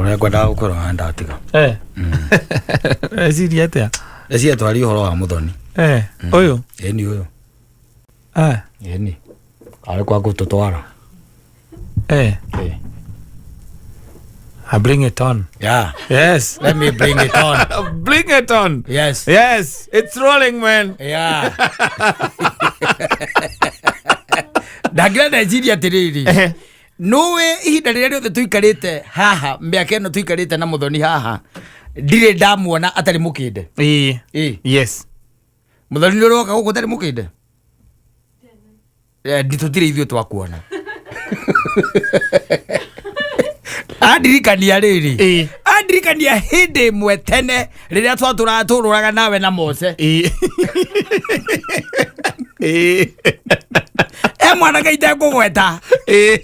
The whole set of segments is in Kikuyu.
Ũrĩa ngwendaga gũkwĩra ona ndatiga. Eh. Eciria atĩa? Eciria twarie ũhoro wa mũthoni. Eh, ũyũ. Ĩni ũyũ. Eh. Ĩni. Arĩ kwa gũtũtwara. Eh. Eh. I bring it on. Yeah. Yes. Let me bring it on. Bring it on. Yes. Yes, it's rolling man. Yeah. Ndangĩra ndeciria atĩrĩrĩ. Eh. Nũĩ ihinda rĩrĩa rĩothe tũikarĩte haha mĩaka ĩno tũikarĩte na mũthoni haha ndirĩ ndamuona atarĩ mũkĩnde. Ĩĩ. Ĩ. Yes. Mũthoni nĩ ũroka gũkũ ũtarĩ mũkĩnde? Eh, ndi tũtirĩ ithuĩ twakuona. Andirikania rĩrĩ. Ĩĩ. Andirikania hĩndĩ ĩmwe tene rĩrĩa twatũraga tũrũraga nawe na Mose. Ĩĩ. Ĩĩ. E mwanake itekũgweta. Ĩĩ.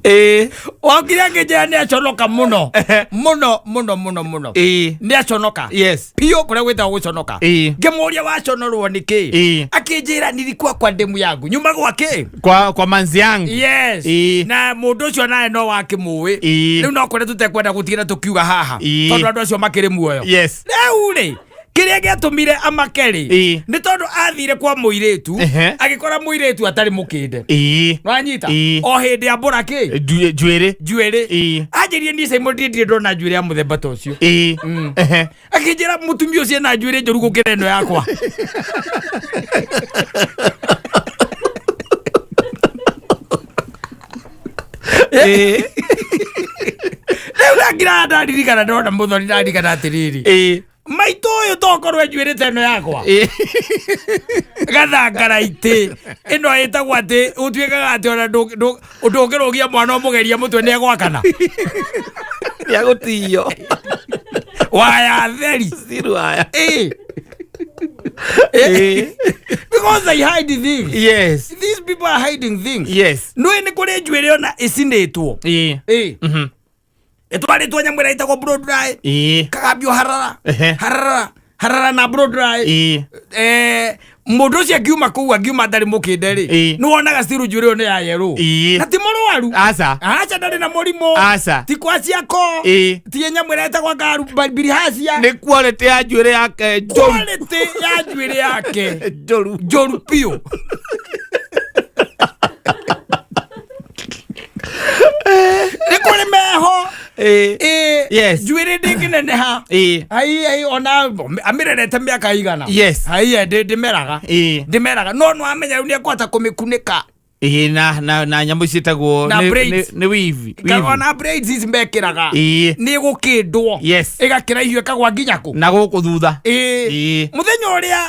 Ĩĩ. Okire akĩnjĩra nĩ aconoka mũno. Mũno mũno mũno mũno. Ĩĩ. Nĩ aconoka. Yes. Piũ kũrĩa gwĩtagwo gũconoka. Ĩĩ. Ngĩmũria waconorwo nĩ kĩ? Ĩĩ. Akĩnjĩra nilikuwa kwa ndemu yangu. Nyuma gwa kĩ? Kwa manzi yangu. Yes. Ĩĩ. Na mũndũ ũcio nawe no wakĩmũĩ. Ĩĩ. Rĩu no kwenda tũtekwenda gũtigĩra tũkiuga haha. Ĩĩ. Tondũ andũ acio makĩrĩ muoyo. Yes. Rĩu rĩ kĩrĩa gĩatũmire amake rĩ Ĩĩ. nĩ tondũ athire kwa mũirĩtu Ehe. agĩkora mũirĩtu atarĩ mũkĩnde Ĩĩ. nwanyita Ĩĩ. o hĩndĩ ambũra kĩ Njuĩrĩ. njuĩrĩ Ĩĩ. anjĩrie niĩ Simon ndiĩ ndirĩ ndona njuĩrĩ ya mũthemba ta ũcio Ĩĩ. Ehe. Akĩnjĩra mũtumia ũcio ena njuĩrĩ njũru gũkĩra ĩno yakwa. Ĩĩ. Rĩu ndakira ndaririkana ndona mũthoni ndaririkana atĩrĩrĩ Ĩĩ. maitũ ũyũ tokorwo njuĩrĩ ta ĩno yakwa Ĩĩ. gathangara itĩ ĩno ĩtagwo atĩ ũtuĩkaga atĩ ona ndũngĩrũgia mwana ũmũgeria mũtwe nĩ egwakana. Nĩagũtio. Waya theri. Thiru waya. Ĩĩ. Ĩĩ. Because they hide things. Yes. These people are hiding things. Yes. Nũĩ nĩ kũrĩ njuĩrĩ ona ĩcinĩtwo. Ĩĩ. Ĩĩ. Ĩtwarĩtwo nyamũ ĩrĩa ĩtagwo blow dry. Ĩĩ. Kagambio harara. Ehe. Harara. Harara na blow dry. Ĩĩ. Eh, mũndũ ũcio akiuma kũu akiuma atarĩ mũkĩnde rĩ Ĩĩ. nĩ wonaga still njuĩrĩ ĩyo nĩ ya yerũ Ĩĩ. na ti mũrwaru Aca. aca ndarĩ na mũrimũ Aca. ti kwa ciako Ĩĩ. ti nyamũ ĩrĩa ĩtagwo bilharzia Nĩ quality ya njuĩrĩ yake njũru. quality ya njuĩrĩ yake Njũru. njũru biũ. Nĩ kũrĩ meho. Ĩĩ. Ĩĩ. Yes. Njuĩrĩ ndĩngĩneneha. Ĩĩ. Ai ai ona amĩrerete mĩaka igana. Yes. Ai ndĩmeraga. Ĩĩ. Ndĩmeraga no nĩ wamenya rĩu nĩ ekũhota kũmĩkunĩka. Ĩĩ na nyamũ ciĩtagwo Na nĩ braids. nĩ weave. Kana Weave. ona braids ici mekĩraga. Ĩĩ. Nĩ gũkĩndwo. Yes. Ĩgakĩraihio ĩkagwa nginya kũ. Na gũkũ thutha. Ĩĩ. Ĩĩ. Mũthenya ũrĩa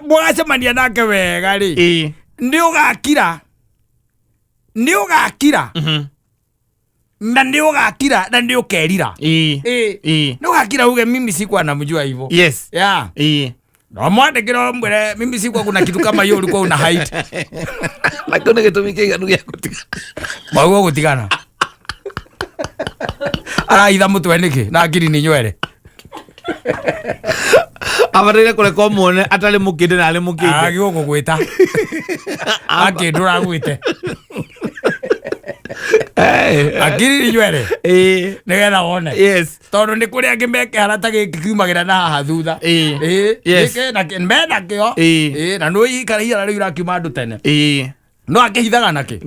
mũgacemania nake wega rĩ. Ĩĩ. Nĩ ũgakira. Nĩ ũgakira. Na nĩ ũgakira na nĩ ũkerira. Ĩĩ. Ĩĩ. Ĩĩ. Nĩ ũgakira uge mimi sikuwa namjua hivyo. Yes. Yeah. Ĩĩ. No mwandĩkĩra ũmwĩre mimi sikuwa kuna kitu kama hiyo ulikuwa una hide. Na kĩu nĩ gĩtũmi kĩiganu gĩa gũtigana. Maugo gũtigana. Araitha mũtwe nĩkĩ na ngiri nĩ nywere. Abataire kũreka ũmuone atarĩ mũkĩnde na arĩ mũkĩnde. Agĩrwo gũgwĩta. Akĩndũra agwĩte. Akiri nĩ nywere. Ĩĩ. Nĩgetha wone. Yes. Tondũ nĩ kũrĩ angĩ mekĩhara ta gĩkĩ kiumagĩra na haha thutha. Ĩĩ. Ĩĩ. Yes. Gĩkĩ mena kĩo. Ĩĩ. Ĩĩ. Na nĩ ikara ihara rĩu irakiuma andũ tene. Ĩĩ. No akĩhithaga nakĩ?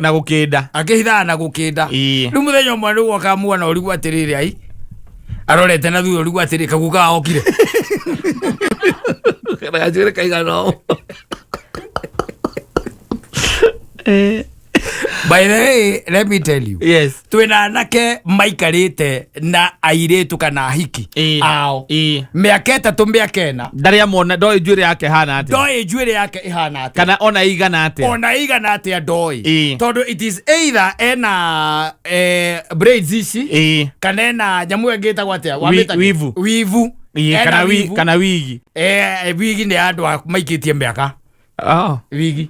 Na gũkĩnda. Akĩhithaga na gũkĩnda. Ĩĩ. Rĩu mũthenya ũmwe rĩu ũkamuona ũrigwo atĩrĩrĩ ai. Arorete na thutha ũrigwo atĩrĩ kaguka okire. Kana gacuĩrĩ kaigana ũũ. By the way, let me tell you. Yes. Twĩna anake maikarĩte na airĩtu kana ahiki Ĩĩ. ao Ĩĩ. mĩaka ĩtatũ mĩaka ĩna Ndarĩ amona ndoĩ njuĩrĩ yake ĩhana atĩa. ndoĩ njuĩrĩ yake ĩhana atĩa. Kana ona ĩigana atĩa. Ona ĩigana atĩa ndoĩ. Ĩĩ. Tondũ it is either ena braids ici Ĩĩ. kana ena nyamũ ĩyo ĩngĩ ĩtagwo atĩa? Wamĩta kĩ? Wivu. Wivu. Ĩĩ, Ena kana wivu. kana wigi. Wigi nĩ ya andũ a maikĩtie mĩaka. Oh. Wigi.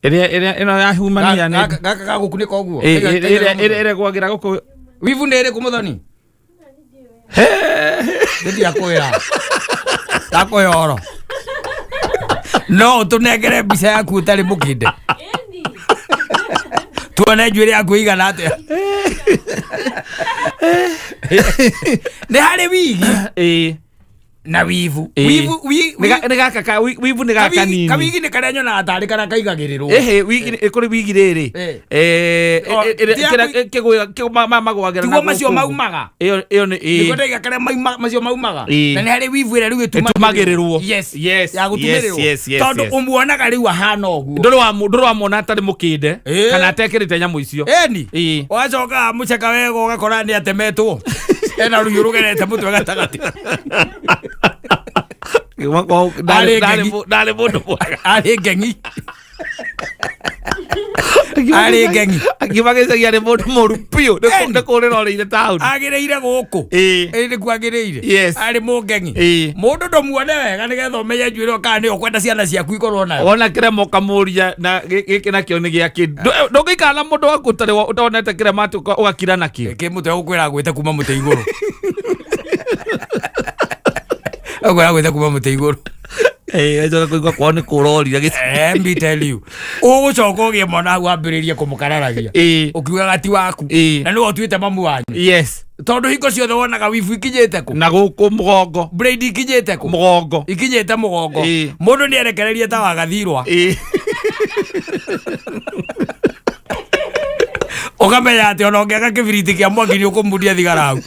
Ĩrĩa ĩrĩa ĩno ya humania nĩ Gaka gagũkunĩka ũguo. Ĩĩ, ĩrĩa ĩrĩa ĩrĩa gwagĩra gũkũ. Wivu nĩ ĩrĩkũ mũthoni? Ndiakwĩra. Ndakũhe ũhoro. No ũtũnengere mbica yaku ũtarĩ mũkĩnde. Tuone njuĩrĩ yaku ĩigana atĩa. Nĩ harĩ wigi Ĩĩ. na wivu. Ĩĩ. Wivu wi- Nĩ ga- nĩ gaka ka wivu nĩ gaka kawigi kanini. Kawigi nĩ karĩa nyonaga tarĩ karĩa kaigagĩrĩrwo. Ĩhĩ, wigi kũrĩ wigi rĩrĩ. Eh. Eh, O, ti ya magwagĩra Tiguo macio maumaga. Ĩyo ĩyo nĩ Nĩguo ĩĩ. ndaiga karĩa macio maumaga. Ĩĩ. Na nĩ harĩ wivu ĩrĩa rĩu Ĩtumagĩrĩrwo. Yes. Yes, Ya gũtumĩrĩrwo. yes, yes, yes, Tondũ yes. ũmuonaga rĩu ahana ũguo. Ndũrĩ wa ndũrĩ wamwona atarĩ mũkĩnde Ĩĩ. kana atekĩrĩte nyamũ icio. Eni. Ĩĩ. Ũgacoka mũceka wega ũgakora nĩ atemetwo. Ena rũhiũ rũgerete mũtwe gatagatĩ. Arĩ ngengi. Ndarĩ mũndũ mwega. Arĩ ngengi. Arĩ ngengi. Akiuma gĩcagi arĩ mũndũ mũru biũ. Eni. Nĩ kũrĩra orĩire taũni. Agĩrĩire gũkũ. Ĩĩ. Ĩĩ nĩkuo agĩrĩire. Yes. Arĩ mũngengi. Ĩĩ. Mũndũ ndũmuone wega nĩgetha ũmenye njuĩrĩ kana nĩyo ũkwenda ciana ciaku ikorwo nayo. Wona kĩrema ũkamũria na gĩkĩ nakĩo nĩ gĩakĩ. Ndũngĩikara na mũndũ waku ũtarĩ ũtonete kĩrema atĩ ũgakira nakĩo. Kĩ mũtwe gũkwĩra gwĩte kuma mũtĩ igũrũ. Ũkwĩra gwĩte kuma mũtĩ igũrũ. Ĩĩ, ũgacoka kũigua kwao nĩ kũrorire gĩcagi. Let me tell you. Ũgũcoka ũgĩe mwana hau wambĩrĩrie kũmũkararagia. Ĩĩ. Ũkiugaga ti waku. Ĩĩ. Na nĩwe ũtuĩte mamu wanyu. Yes. Tondũ hingo ciothe wonaga wibu ikinyĩte kũ? Na gũkũ mũgongo. Braid ikinyĩte kũ? Mũgongo. Ikinyĩte mũgongo. Ĩĩ. Mũndũ nĩ erekererie ta wagathirwa. Ĩĩ. Ũkamenya atĩ ona ũngĩaka kĩbiriti kĩa mwaki nĩ ũkũmundia thigara hau.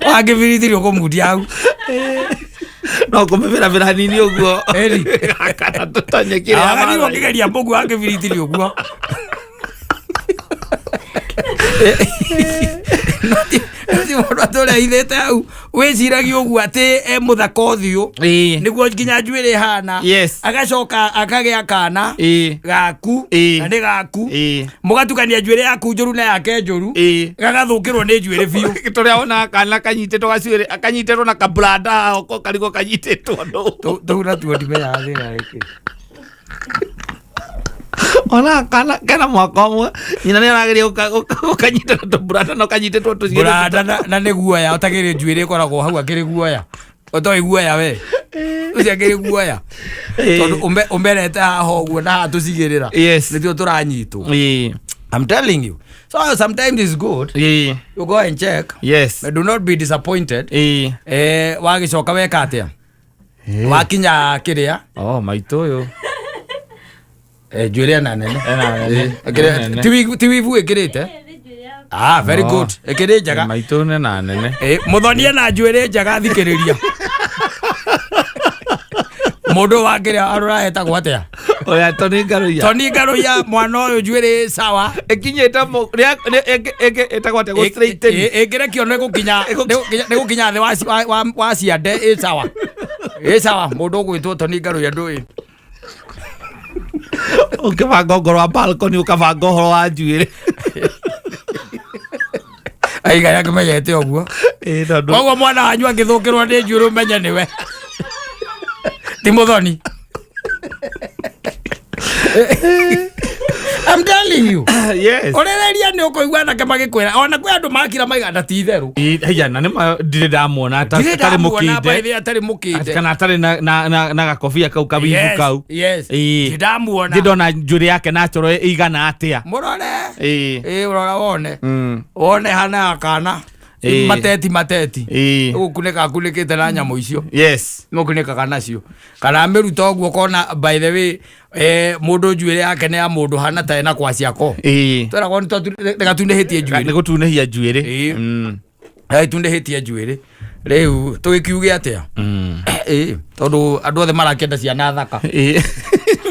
Wa kĩbiriti nĩ ũkũmundia hau. No kũmĩbĩrabĩra hanini ũguo. Ĩni. Kana tũtonye kĩrĩa Wagathirwa maathai. ũkĩgeria mũguo wa kĩbiriti nĩ ũguo. Ti mũndũ atũrehithĩte hau wĩciragia ũguo atĩ e mũthaka ũthiũ Ĩĩ. nĩguo nginya njuĩrĩ ĩhana. Yes. Agacoka akagĩa kana Ĩĩ. gaku Ĩĩ. na nĩ gaku. Ĩĩ. Mũgatukania njuĩrĩ yaku njũru na yake njũru. Ĩĩ. Gagathũkĩrwo nĩ njuĩrĩ biũ. Tũrĩa wonaga kana kanyitĩtwo gacuĩrĩ kanyitĩtwo na kabranda oko karigwo kanyitĩtwo nũ. Tũu natuo ndimenyaga thĩna nĩkĩ. Ona kana kena mwaka ũmwe nyina nĩ arageria gũkanyita na tũburanda no kanyitĩtwo tũcuĩrĩ. Buranda na nĩ guoya ũtagĩrĩ njuĩrĩ ĩkoragwo hau akĩrĩ guoya. Ũtoĩ guoya we. Ũcio akĩrĩ guoya. Ĩĩ. Tondũ ũmerete haha ũguo na haha tũcigĩrĩra. Yes. Nĩtuo tũranyitwo. Ĩĩ. I'm telling you. So sometimes it's good. Ĩĩ. You go and check. Yes. Do not be disappointed. Ĩĩ. Eh, wagĩcoka weka atĩa? Wakinya kĩrĩa? Oh, maitũ ũyũ. Eh, njuĩrĩ ena nene. Ena nene. Eh, ĩkĩrĩ- Ena nene. ti wivu ĩkĩrĩte? Ah, very Oh. good. Ĩkĩrĩ njega. Maitũ nĩ na nene. Eh, mũthoni ena njuĩrĩ njega thikĩrĩria. Mũndũ wa kĩrĩa arora etagwo atĩa? Oya Tony Ngaruiya. Tony Ngaruiya mwana ũyũ njuĩrĩ sawa. Ĩkinyĩte ĩtagwo atĩa gũ straighten. Ĩngĩrekio nĩ gũkinya nĩ gũkinya thĩ wa ciande ĩ sawa. Ĩ sawa mũndũ ũgwĩtwo Tony Ngaruiya ndũĩ. Ũkĩbanga ũngoro wa balcony ũkabanga ũhoro wa njuĩrĩ. Aiga akĩmenyete ũguo. Ĩĩ tondũ Koguo mwana wanyu angĩthũkĩrwo nĩ njuĩrĩ ũmenye nĩwe. Ti mũthoni. I'm telling you. Yes. Ũrĩrĩria nĩ ũkũigua anake magĩkwĩra ona kwĩ andũ makira maigana ti itherũ. Haya na nĩ ndirĩ ndamuona Ndirĩ atarĩ ndamuona by mũkinde the way atarĩ mũkinde. kana atarĩ na gakobia kau kawivu Yes, kau. Yes. Ĩĩ. Ndirĩ ndamuona. Ndirĩ ndona njuĩrĩ yake natural ĩigana atĩa. Mũrore. Ĩĩ. Ĩĩ ũrora wone. Mm. Wone hana kana. Ĩĩ. Mateti mateti. Ĩĩ. Ũgũkunĩka akunĩkĩte na nyamũ icio. Yes. Nĩũkunĩkaga nacio. Kana amĩruta ũguo ũkona by the way mũndũ njuĩrĩ yake nĩ ya mũndũ hana ta ena kwa ciako. Ĩĩ. Tweragwo nĩgatunĩhĩtie Nĩ njuĩrĩ. gũtunĩhia njuĩrĩ. Ĩĩ. Mm. Nĩgatunĩhĩtie njuĩrĩ. Rĩu tũgĩkiuge atĩa? Mm. Ĩĩ tondũ andũ othe marakĩenda ciana thaka. Ĩĩ.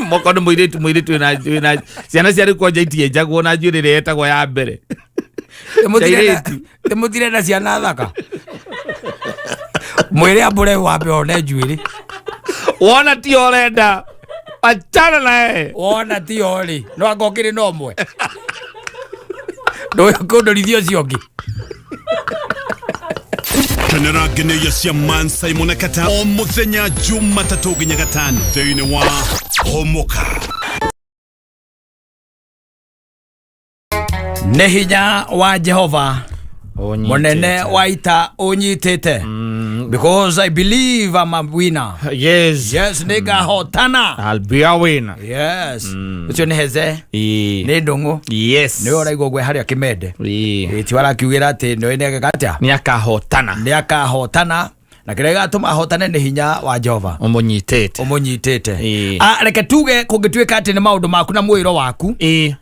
Moko nĩ mũirĩtu wĩna ciana cia rĩu kwanja itienjagwo na njuĩrĩ ĩrĩa ĩtagwo ya mbere. Airĩtu. Nĩmũtirenda ciana thaka. Mwĩre ambũre wambe one njuĩrĩ. Wona ti ũrenda. Achana na yeye. Wona ti o rĩ no anga ũkĩrĩ na ũmwe. Ndũkũndũrithia ũcio ũngĩ. Kenera ngeneia cia Man Simon Kata o muthenya Jumatatũ nginya gatano thĩinĩ wa Homoka. Nĩ hinya wa Jehova Ũnyitĩte. Mũnene wa ita ũnyitĩte. Because I believe I'm a winner. Yes. Yes, nĩ ngahotana. I'll be a winner. Yes. Ũcio nĩ Heze. Ĩĩ. Nĩ Ndũng'ũ. Yes. Nĩwe ũraigua ũguo harĩa Kĩmende. Ĩĩ. Ĩ, ti warakiugĩra atĩ nĩwe nĩ atĩa? Nĩ akahotana. Nĩ akahotana na kĩrĩa gĩgatũma ahotane nĩ hinya wa Jehova Ũmũnyitĩte. ũmũnyitĩte. Ĩĩ. Ah, reke tuge kũngĩtuĩka atĩ nĩ maũndũ maku na mwĩro waku Ĩĩ.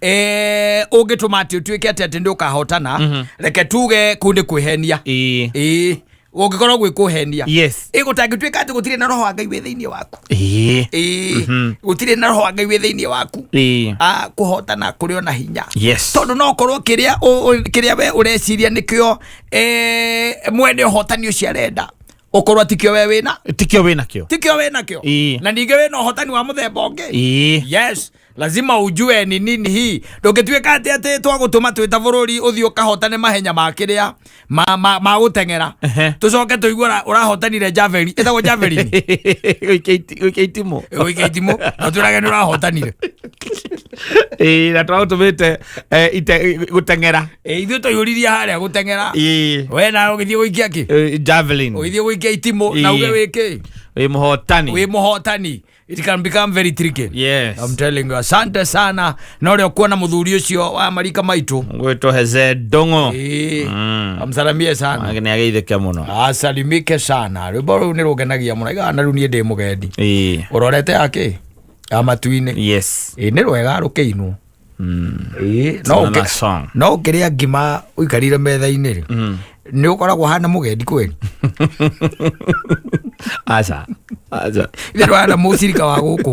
Ũngĩtũma atĩ ũtuĩke atĩ atĩ nĩ ũkahotana, reke tuge kũu nĩ kwĩhenia. Ĩĩ. Ĩĩ, ũngĩkorwo gwĩ kũhenia. Yes. Ĩ, gũtangĩtuĩka atĩ gũtirĩ na roho wa Ngai wĩ thĩinĩ waku. Ĩĩ. Ĩĩ, gũtirĩ na roho wa Ngai wĩ thĩinĩ waku. Ĩĩ. Ah, kũhotana kũrĩ ona hinya. Yes. Tondũ no korwo kĩrĩa kĩrĩa we ũreciria nĩkĩo mwene ũhotani ũcio arenda, ũkorwo tikĩo we wĩna Tikĩo wĩnakĩo. Tikĩo wĩnakĩo. Ĩĩ. Na ningĩ wĩna ũhotani wa mũthemba ũngĩ. Ĩĩ. Yes, lazima ujue ni nini hii. Ndũngĩtuĩka atĩ atĩ twagũtũma twĩ ta bũrũri ũthiĩ ũkahotane mahenya ma kĩrĩa ma gũteng'era, tũcoke tũigue ũrahotanire javelin, ĩtagwo javelin. Gũikia itimũ. Gũikia itimũ, na twĩrage nĩ ũrahotanire. Ĩĩ, na twagũtũmĩte gũteng'era. Ĩ, ithuĩ tũiyũririe harĩa gũteng'era. Ĩĩ. We nawe ũgĩthiĩ gũikia kĩ? Javelin. Ũgĩthiĩ gũikia itimũ na Ĩĩ. uge wĩ kĩ? Wĩ mũhotani. Wĩ mũhotani. It can become very tricky. Yes. I'm telling you, asante sana na ũrĩa ũkuona mũthuri ũcio wa marika maitũ. Gwĩtwo Heze Ndũng'ũ. Ĩĩ, amsalamie sana. Nĩ ageithĩke mũno. Asalimike sana. Rwĩmbo rũu nĩ rũngenagia mũno. Igaga na rĩu niĩ ndĩ mũgendi. Ĩĩ. Ũrorete akĩ ya matu-inĩ. Yes. Ĩĩ, nĩ rwega rũkĩinwo. Ĩĩ, no Another song. No ũkĩrĩa ngima ũikarire metha-inĩ rĩ, nĩ ũkoragwo hana mũgendi kweli? Aca. Aca. Ithe ndũhana mũcirika wa gũkũ.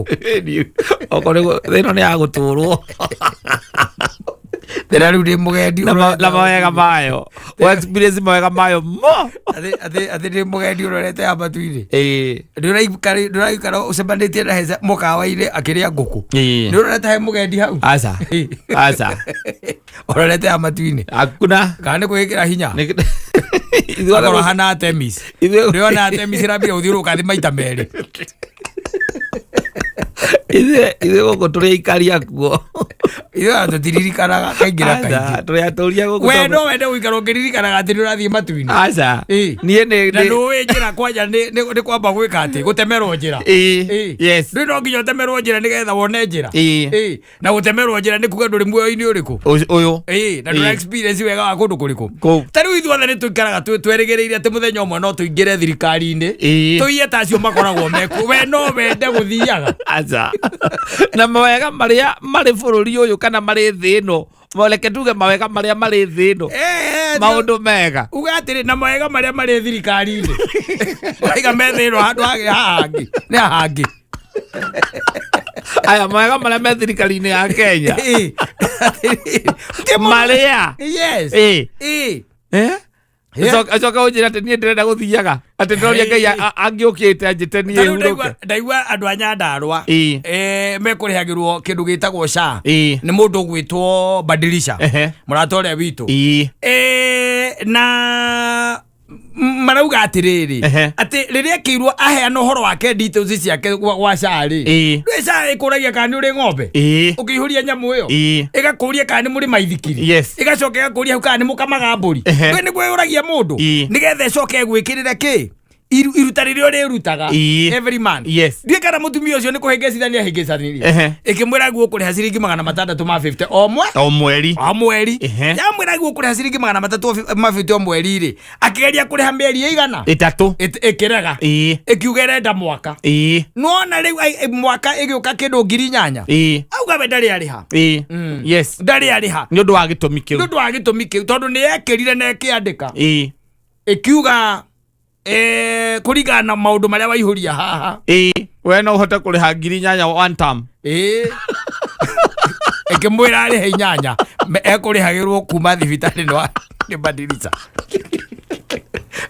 Okorwo ĩno nĩ ya gũtũrwo. Thĩna rĩu ndĩ mũgendi. Na mawega mayo. O experience mawega mayo mo. Atĩ ndĩ mũgendi ũrorete ya matu-inĩ. Ĩĩ. Ndũraikara ũcemanĩtie na Heza mũkawa-inĩ akĩrĩa ngũkũ? Ĩĩ. Nĩ ũrorete he mũgendi hau? Aca. Aca. Ũrorete ya matu-inĩ? Hakuna. Kana nĩ kwĩgĩkĩra hinya? Ithuothe Akorwo hana Artemis. Ndĩrona Artemis ĩrambire gũthiũrũrũka thĩ maita merĩ. Ithuĩ gũkũ tũrĩ aikari akuo. Ithuĩ ona tũtiririkanaga kaingĩ na kaingĩ. Aca, tũrĩ atũria gũkũ. We no wende gũikara ũkĩririkanaga atĩ nĩ ũrathiĩ matu-inĩ? Aca. Ĩĩ. Niĩ nĩ Na nĩũĩ njĩra kwanja nĩ kwamba gwĩka atĩ gũtemerwo njĩra. Ĩĩ. Ĩĩ. Yes. Ndũĩ no nginya ũtemerwo njĩra nĩgetha wone njĩra. Ĩĩ. Ĩĩ. Na gũtemerwo njĩra nĩ kuga ndũrĩ muoyo-inĩ ũrĩkũ? Ũyũ. Ĩĩ, na ndũra Ĩĩ. experience wega wa kũndũ kũrĩkũ? Kũu. Ta rĩu ithuothe nĩ tũikaraga twerĩgĩrĩire atĩ mũthenya ũmwe no tũingĩre thirikari-inĩ, Ĩĩ. tũiye ta acio makoragwo mekuo. We no wende gũthiaga? Aca. Na mawega marĩa marĩ bũrũri ũyũ kana marĩ thĩ ĩno, reke tuge mawega marĩa marĩ thĩ ĩno, maũndũ mega. Uga atĩrĩ, na mawega marĩa marĩ thirikari-inĩ, ũraiga me thĩ ĩno handũ hangĩ haha hangĩ nĩ haha hangĩ. Aya, mawega marĩa me thirikari-inĩ ya Kenya. Ĩĩ. Atĩrĩrĩ, Marĩa. Yes. Ĩĩ. Ĩĩ. Eh? Yeah. Acoke ũnjĩre atĩ niĩ ndĩrenda gũthiaga atĩ ndĩroria Ngai angĩũkĩte anjĩte niĩ Ta rĩu hurũke. ndaigua andũ a Nyandarũa Ĩĩ. mekũrĩhagĩrwo kĩndũ gĩtagwo SHA Ĩĩ. nĩ mũndũ ũgwĩtwo Badilisha, mũrata ũrĩa witũ. Na marauga atĩrĩrĩ, atĩ rĩrĩa ekĩirwo aheana ũhoro wake, details ciake gwa SHA rĩ, ndũĩ SHA ĩkũragia kana nĩ ũrĩ ng'ombe? Ũkĩihũria nyamũ ĩyo, ĩgakũria kana nĩ mũrĩ maithikiri. Ĩgacoka ĩgakũria hau kana nĩ mũkamaga mbũri. Ndũĩ nĩguo yũragia mũndũ, nĩgetha ĩcoke ĩgwĩkĩrĩre kĩ iruta rĩrĩa ũrĩrutaga every month. Ndiũĩ kana mũtumia ũcio nĩ kũhĩngĩcithania ahĩngĩcanirie, ĩkĩmwĩra guo ũkũrĩha ciringi 650 o mwe O mweri. O mweri. Yamwĩra guo ũkũrĩha ciringi 350 o mweri rĩ, akĩgeria kũrĩha mĩeri ĩigana? 3. Ĩkĩrega. Ĩkiuga ĩrenda mwaka. Nĩwona rĩu mwaka ĩgĩũka kĩndũ 8,000. Auga we ndarĩ arĩha. Ndarĩ arĩha. Nĩ ũndũ wa gĩtũmi Nĩ kĩu. ũndũ wa gĩtũmi kĩu, tondũ nĩ yekĩrire na ĩkĩandĩka, ĩkiuga kũringana na maũndũ marĩa waihũria haha. Ĩĩ. We no ũhote kũrĩha 8,000 one term. Ĩĩ, ĩkĩmwĩra arĩhe 8,000, ekũrĩhagĩrwo kuma thibitarĩ nĩ Badilisha.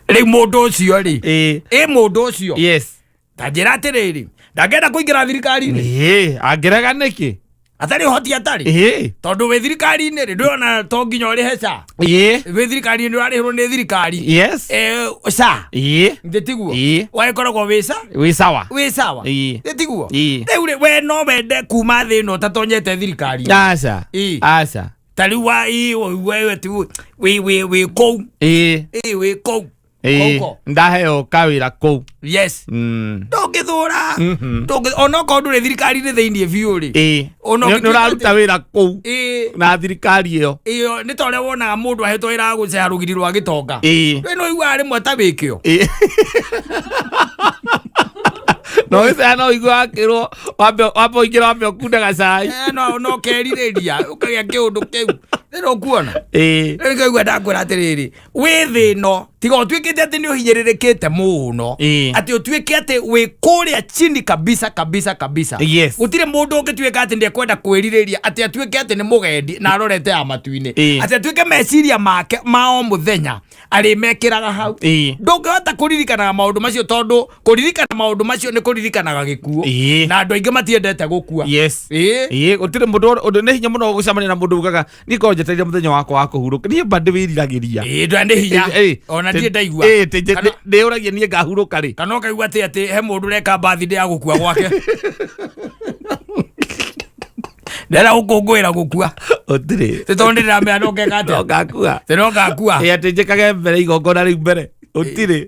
Rĩu mũndũ ũcio rĩ, ĩ mũndũ ũcio, ta njĩra atĩrĩrĩ, ndangĩenda kũingĩra thirikari-inĩ? Ĩĩ, angĩrega nĩkĩ? Atarĩ ũhoti atarĩ. Tondũ wĩ thirikari-inĩ rĩ, ndũrona to nginya ũrĩhe SHA? Wĩ thirikari-inĩ ũrarĩhĩrwo nĩ thirikari. SHA. Nĩ tiguo? Wagĩkoragwo wĩ sa Wĩ sawa. Wĩ sawa. Nĩ tiguo? Ĩĩ. Rĩu rĩ, we no wende kuma thĩ ĩno ũtatonyete thirikari? Aca. Ĩĩ. Aca. Ta rĩu wa ĩ wewe ti wĩ wĩ wĩ kũu. Ĩĩ. Ĩ wĩ kũu. Ĩĩ. Kũu. Ndaheo kawĩra kũu. Yes. Ndũngĩthũra. Ndũngĩ onokorwo ndũrĩ thirikari-inĩ thĩinĩ biũ rĩ. Ĩĩ. Ona Nĩ ũngĩtuĩka ũraruta wĩra kũu Ĩĩ. na thirikari ĩyo. Ĩyo nĩ ta ũrĩa wonaga mũndũ ahetwo wĩra wa gũceha rũgiri rwa gĩtonga. Ĩĩ. We no ũiguaga rĩmwe ta wĩkĩo. Ĩĩ. No gĩcaya no ũigue wakĩrwo wambe wambe ũingĩre wambe ũkunde gacai. Eh, no no kerirĩria ũkagĩa kĩũndũ kĩu rĩrĩ ũkuona. Ĩĩ. Rĩu nĩkaigua ndakwĩra atĩrĩrĩ, wĩ thĩ ĩno tiga ũtuĩkĩte atĩ nĩ ũhinyĩrĩrĩkĩte mũno, Ĩĩ. atĩ ũtuĩke atĩ wĩ kũrĩa chini kabisa kabisa kabisa. Yes. Gũtirĩ mũndũ ũngĩtuĩka atĩ nĩekwenda kwĩrirĩria atĩ atuĩke atĩ nĩ mũgendi na arorete ya matu-inĩ, Ĩĩ. atĩ atuĩke meciria make ma o mũthenya arĩmekĩraga hau. Ĩĩ. Ndũngĩhota kũririkanaga maũndũ macio tondũ kũririkana maũndũ macio nĩ kũririkanaga gĩkuũ. Ĩĩ. Na andũ aingĩ matiendete gũkua. Yes. Ĩĩ. Ĩĩ, gũtirĩ mũndũ ũndũ nĩ hinya mũno gũcemania na mũndũ ugaga niĩ ngoragwo njetereire mũthenya wakwa wa kũhurũka niĩ mba ndĩwĩriragĩria. Ĩĩ, ndũrĩa nĩ hinya. Ĩĩ. Ona ndirĩ ndaigua. Ĩĩ, ndĩyũragia niĩ ngahurũka rĩ. Kana ũkaigua atĩ atĩ he mũndũ ũreka birthday ya gũkua gwake. Ndĩrenda gũkũngũĩra gũkua. Gũtirĩ. Tĩ tondũ ndĩramenya no ngeka atĩa. No ngakua. Tĩ no ngakua. Ĩĩ, atĩ njĩkage mbere igongona rĩu mbere. Gũtirĩ.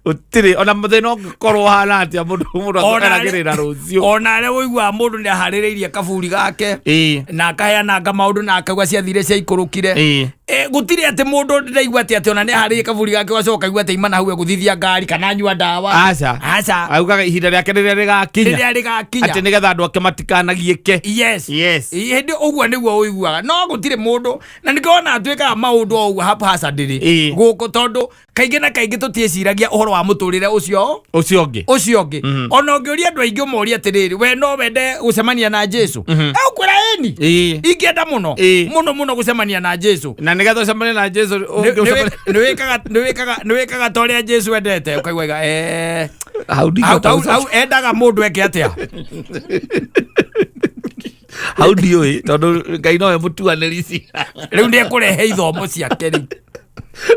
Gũtirĩ. Ona mũthenya ũngĩkorwo ũhana atĩa mũndũ mũndũ eragĩrĩra rũciũ. Ona arĩa ũiguaga mũndũ nĩ aharĩrĩirie kaburi gake. Ĩĩ. Na akaheananga maũndũ na akauga ciathire ciaikũrũkire. Ĩĩ. Gũtirĩ atĩ mũndũ ndaigua atĩ atĩ ona nĩ aharĩrĩirie kaburi gake ũgacoka ũkaigua atĩ imana hau egũthithia ngari kana anyua ndawa. Aca. Aca. Augaga ihinda rĩake rĩrĩa rĩgakinya. Rĩrĩa rĩgakinya. Atĩ nĩgetha andũ ake matikanagiĩke. Yes. Yes. Ĩ, hĩndĩ ũguo nĩguo ũiguaga no gũtirĩ mũndũ na nĩkĩo ona twĩkaga maũndũ o ũguo haphazardly Ĩĩ. gũkũ tondũ kaingĩ na kaingĩ tũtiĩciragia ũhoro wa mũtũrĩre ũcio Ũcio ũngĩ. Ũcio ũngĩ. Ona ũngĩũria andũ aingĩ ũmorie atĩrĩrĩ, we no wende gũcemania na Jesu, egũkwĩra ĩni. Ĩĩ. Ingĩenda mũno Ĩĩ. mũno mũno gũcemania na Jesu. Na nĩgetha ũcemanie na Jesu ũngĩũcemania- Nĩ wĩkaga ta ũrĩa Jesu endete ũkaigua Hau ndingĩhota hau endaga mũndũ eke atĩa? Hau ndiũĩ tondũ Ngai nowe mũtuanĩri cira. Rĩu nĩ ekũrehe ithomo ciake rĩu.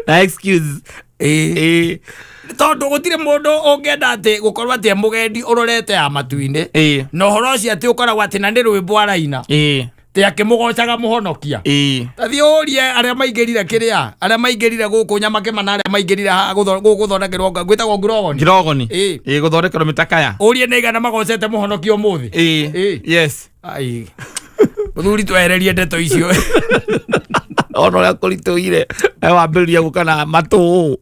Na excuse. Ĩĩ. Ĩĩ. Tondũ gũtirĩ mũndũ ũngĩenda atĩ gũkorwo atĩ e mũgendi ũrorete ya matu-inĩ. Ĩĩ. Na ũhoro ũcio atĩ ũkoragwo atĩ na nĩ rwĩmbo araina. Ĩĩ. Atĩ akĩmũgocaga mũhonokia. Ĩĩ. Tathiĩ ũrie arĩa maingĩrire kĩrĩa, arĩa maingĩrire gũkũ Nyamakĩma na arĩa maingĩrire haha gũkũ gũthondekerwo gwĩtagwo Ngurogoni. Ngirogoni. Ĩĩ. Ĩĩ, gũthondekerwo mĩtakaya. Ũrie nĩ aigana magocete mũhonokia ũmũthĩ. Ĩĩ. Ĩĩ. Yes. Ai. Mũthuri twehererie ndeto icio. Ona ũrĩa kũritũhire wambĩrĩria gũka na matũ.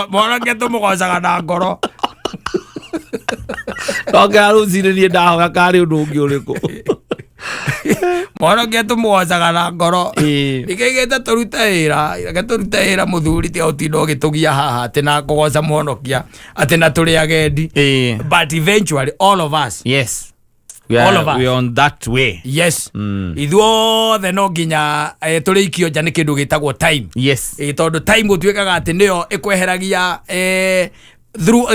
Mũhonokia tũmũgocaga na ngoro. Nongera rũcinĩ niĩ ndahoya karĩ ũndũ ũngĩ ũrĩkũ. Mũhonokia tũmũgocaga na ngoro. Ĩĩ. Nĩkĩgĩte tũrute wĩra, reke tũrute wĩra mũthuri tiga gũtinda ũgĩtũgia haha atĩ na kũgoca mũhonokia atĩ na tũrĩ agendi. Ĩĩ. But eventually all of us. Yes. We are, All of us. We are on that way. Yes. Ithuothe no nginya tũrĩikio nja nĩ kĩndũ gĩtagwo time. Yes. Tondũ time gũtuĩkaga atĩ nĩyo ĩkweheragia through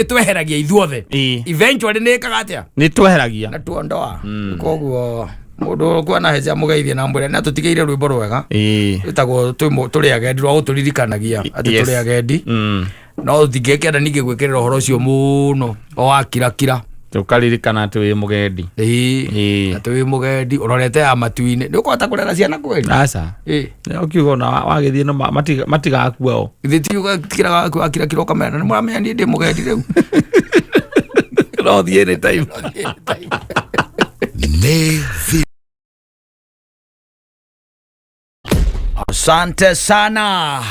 ĩtweheragia ithuothe. Ĩĩ. Eventually nĩ ĩkaga atĩa? Nĩ tweheragia. Na tuondoa. Koguo mũndũ kuona heca mũgeithie na mwĩre na tũtigĩire rwĩmbo rwega. Ĩĩ. Rwĩtagwo tũrĩ agendi rwa gũtũririkanagia atĩ Yes. tũrĩ agendi. No ndingĩkĩenda ningĩ gwĩkĩrĩra ũhoro ũcio mũno o wakirakira. Tũkaririkana atĩ wĩ mũgendi. Ĩĩ. Ĩĩ. Atĩ wĩ mũgendi ũrorete ya matu-inĩ nĩ ũkũhota kũrera ciana kweli? Aca. Ĩĩ. Ũkiuga ona wagĩthiĩ no matigakua o. Githĩ ti ũgakira wakirakira ũkamera nĩ mũramenya niĩ ndĩ mũgendi rĩu. No thiĩ any time. Nĩ Asante sana.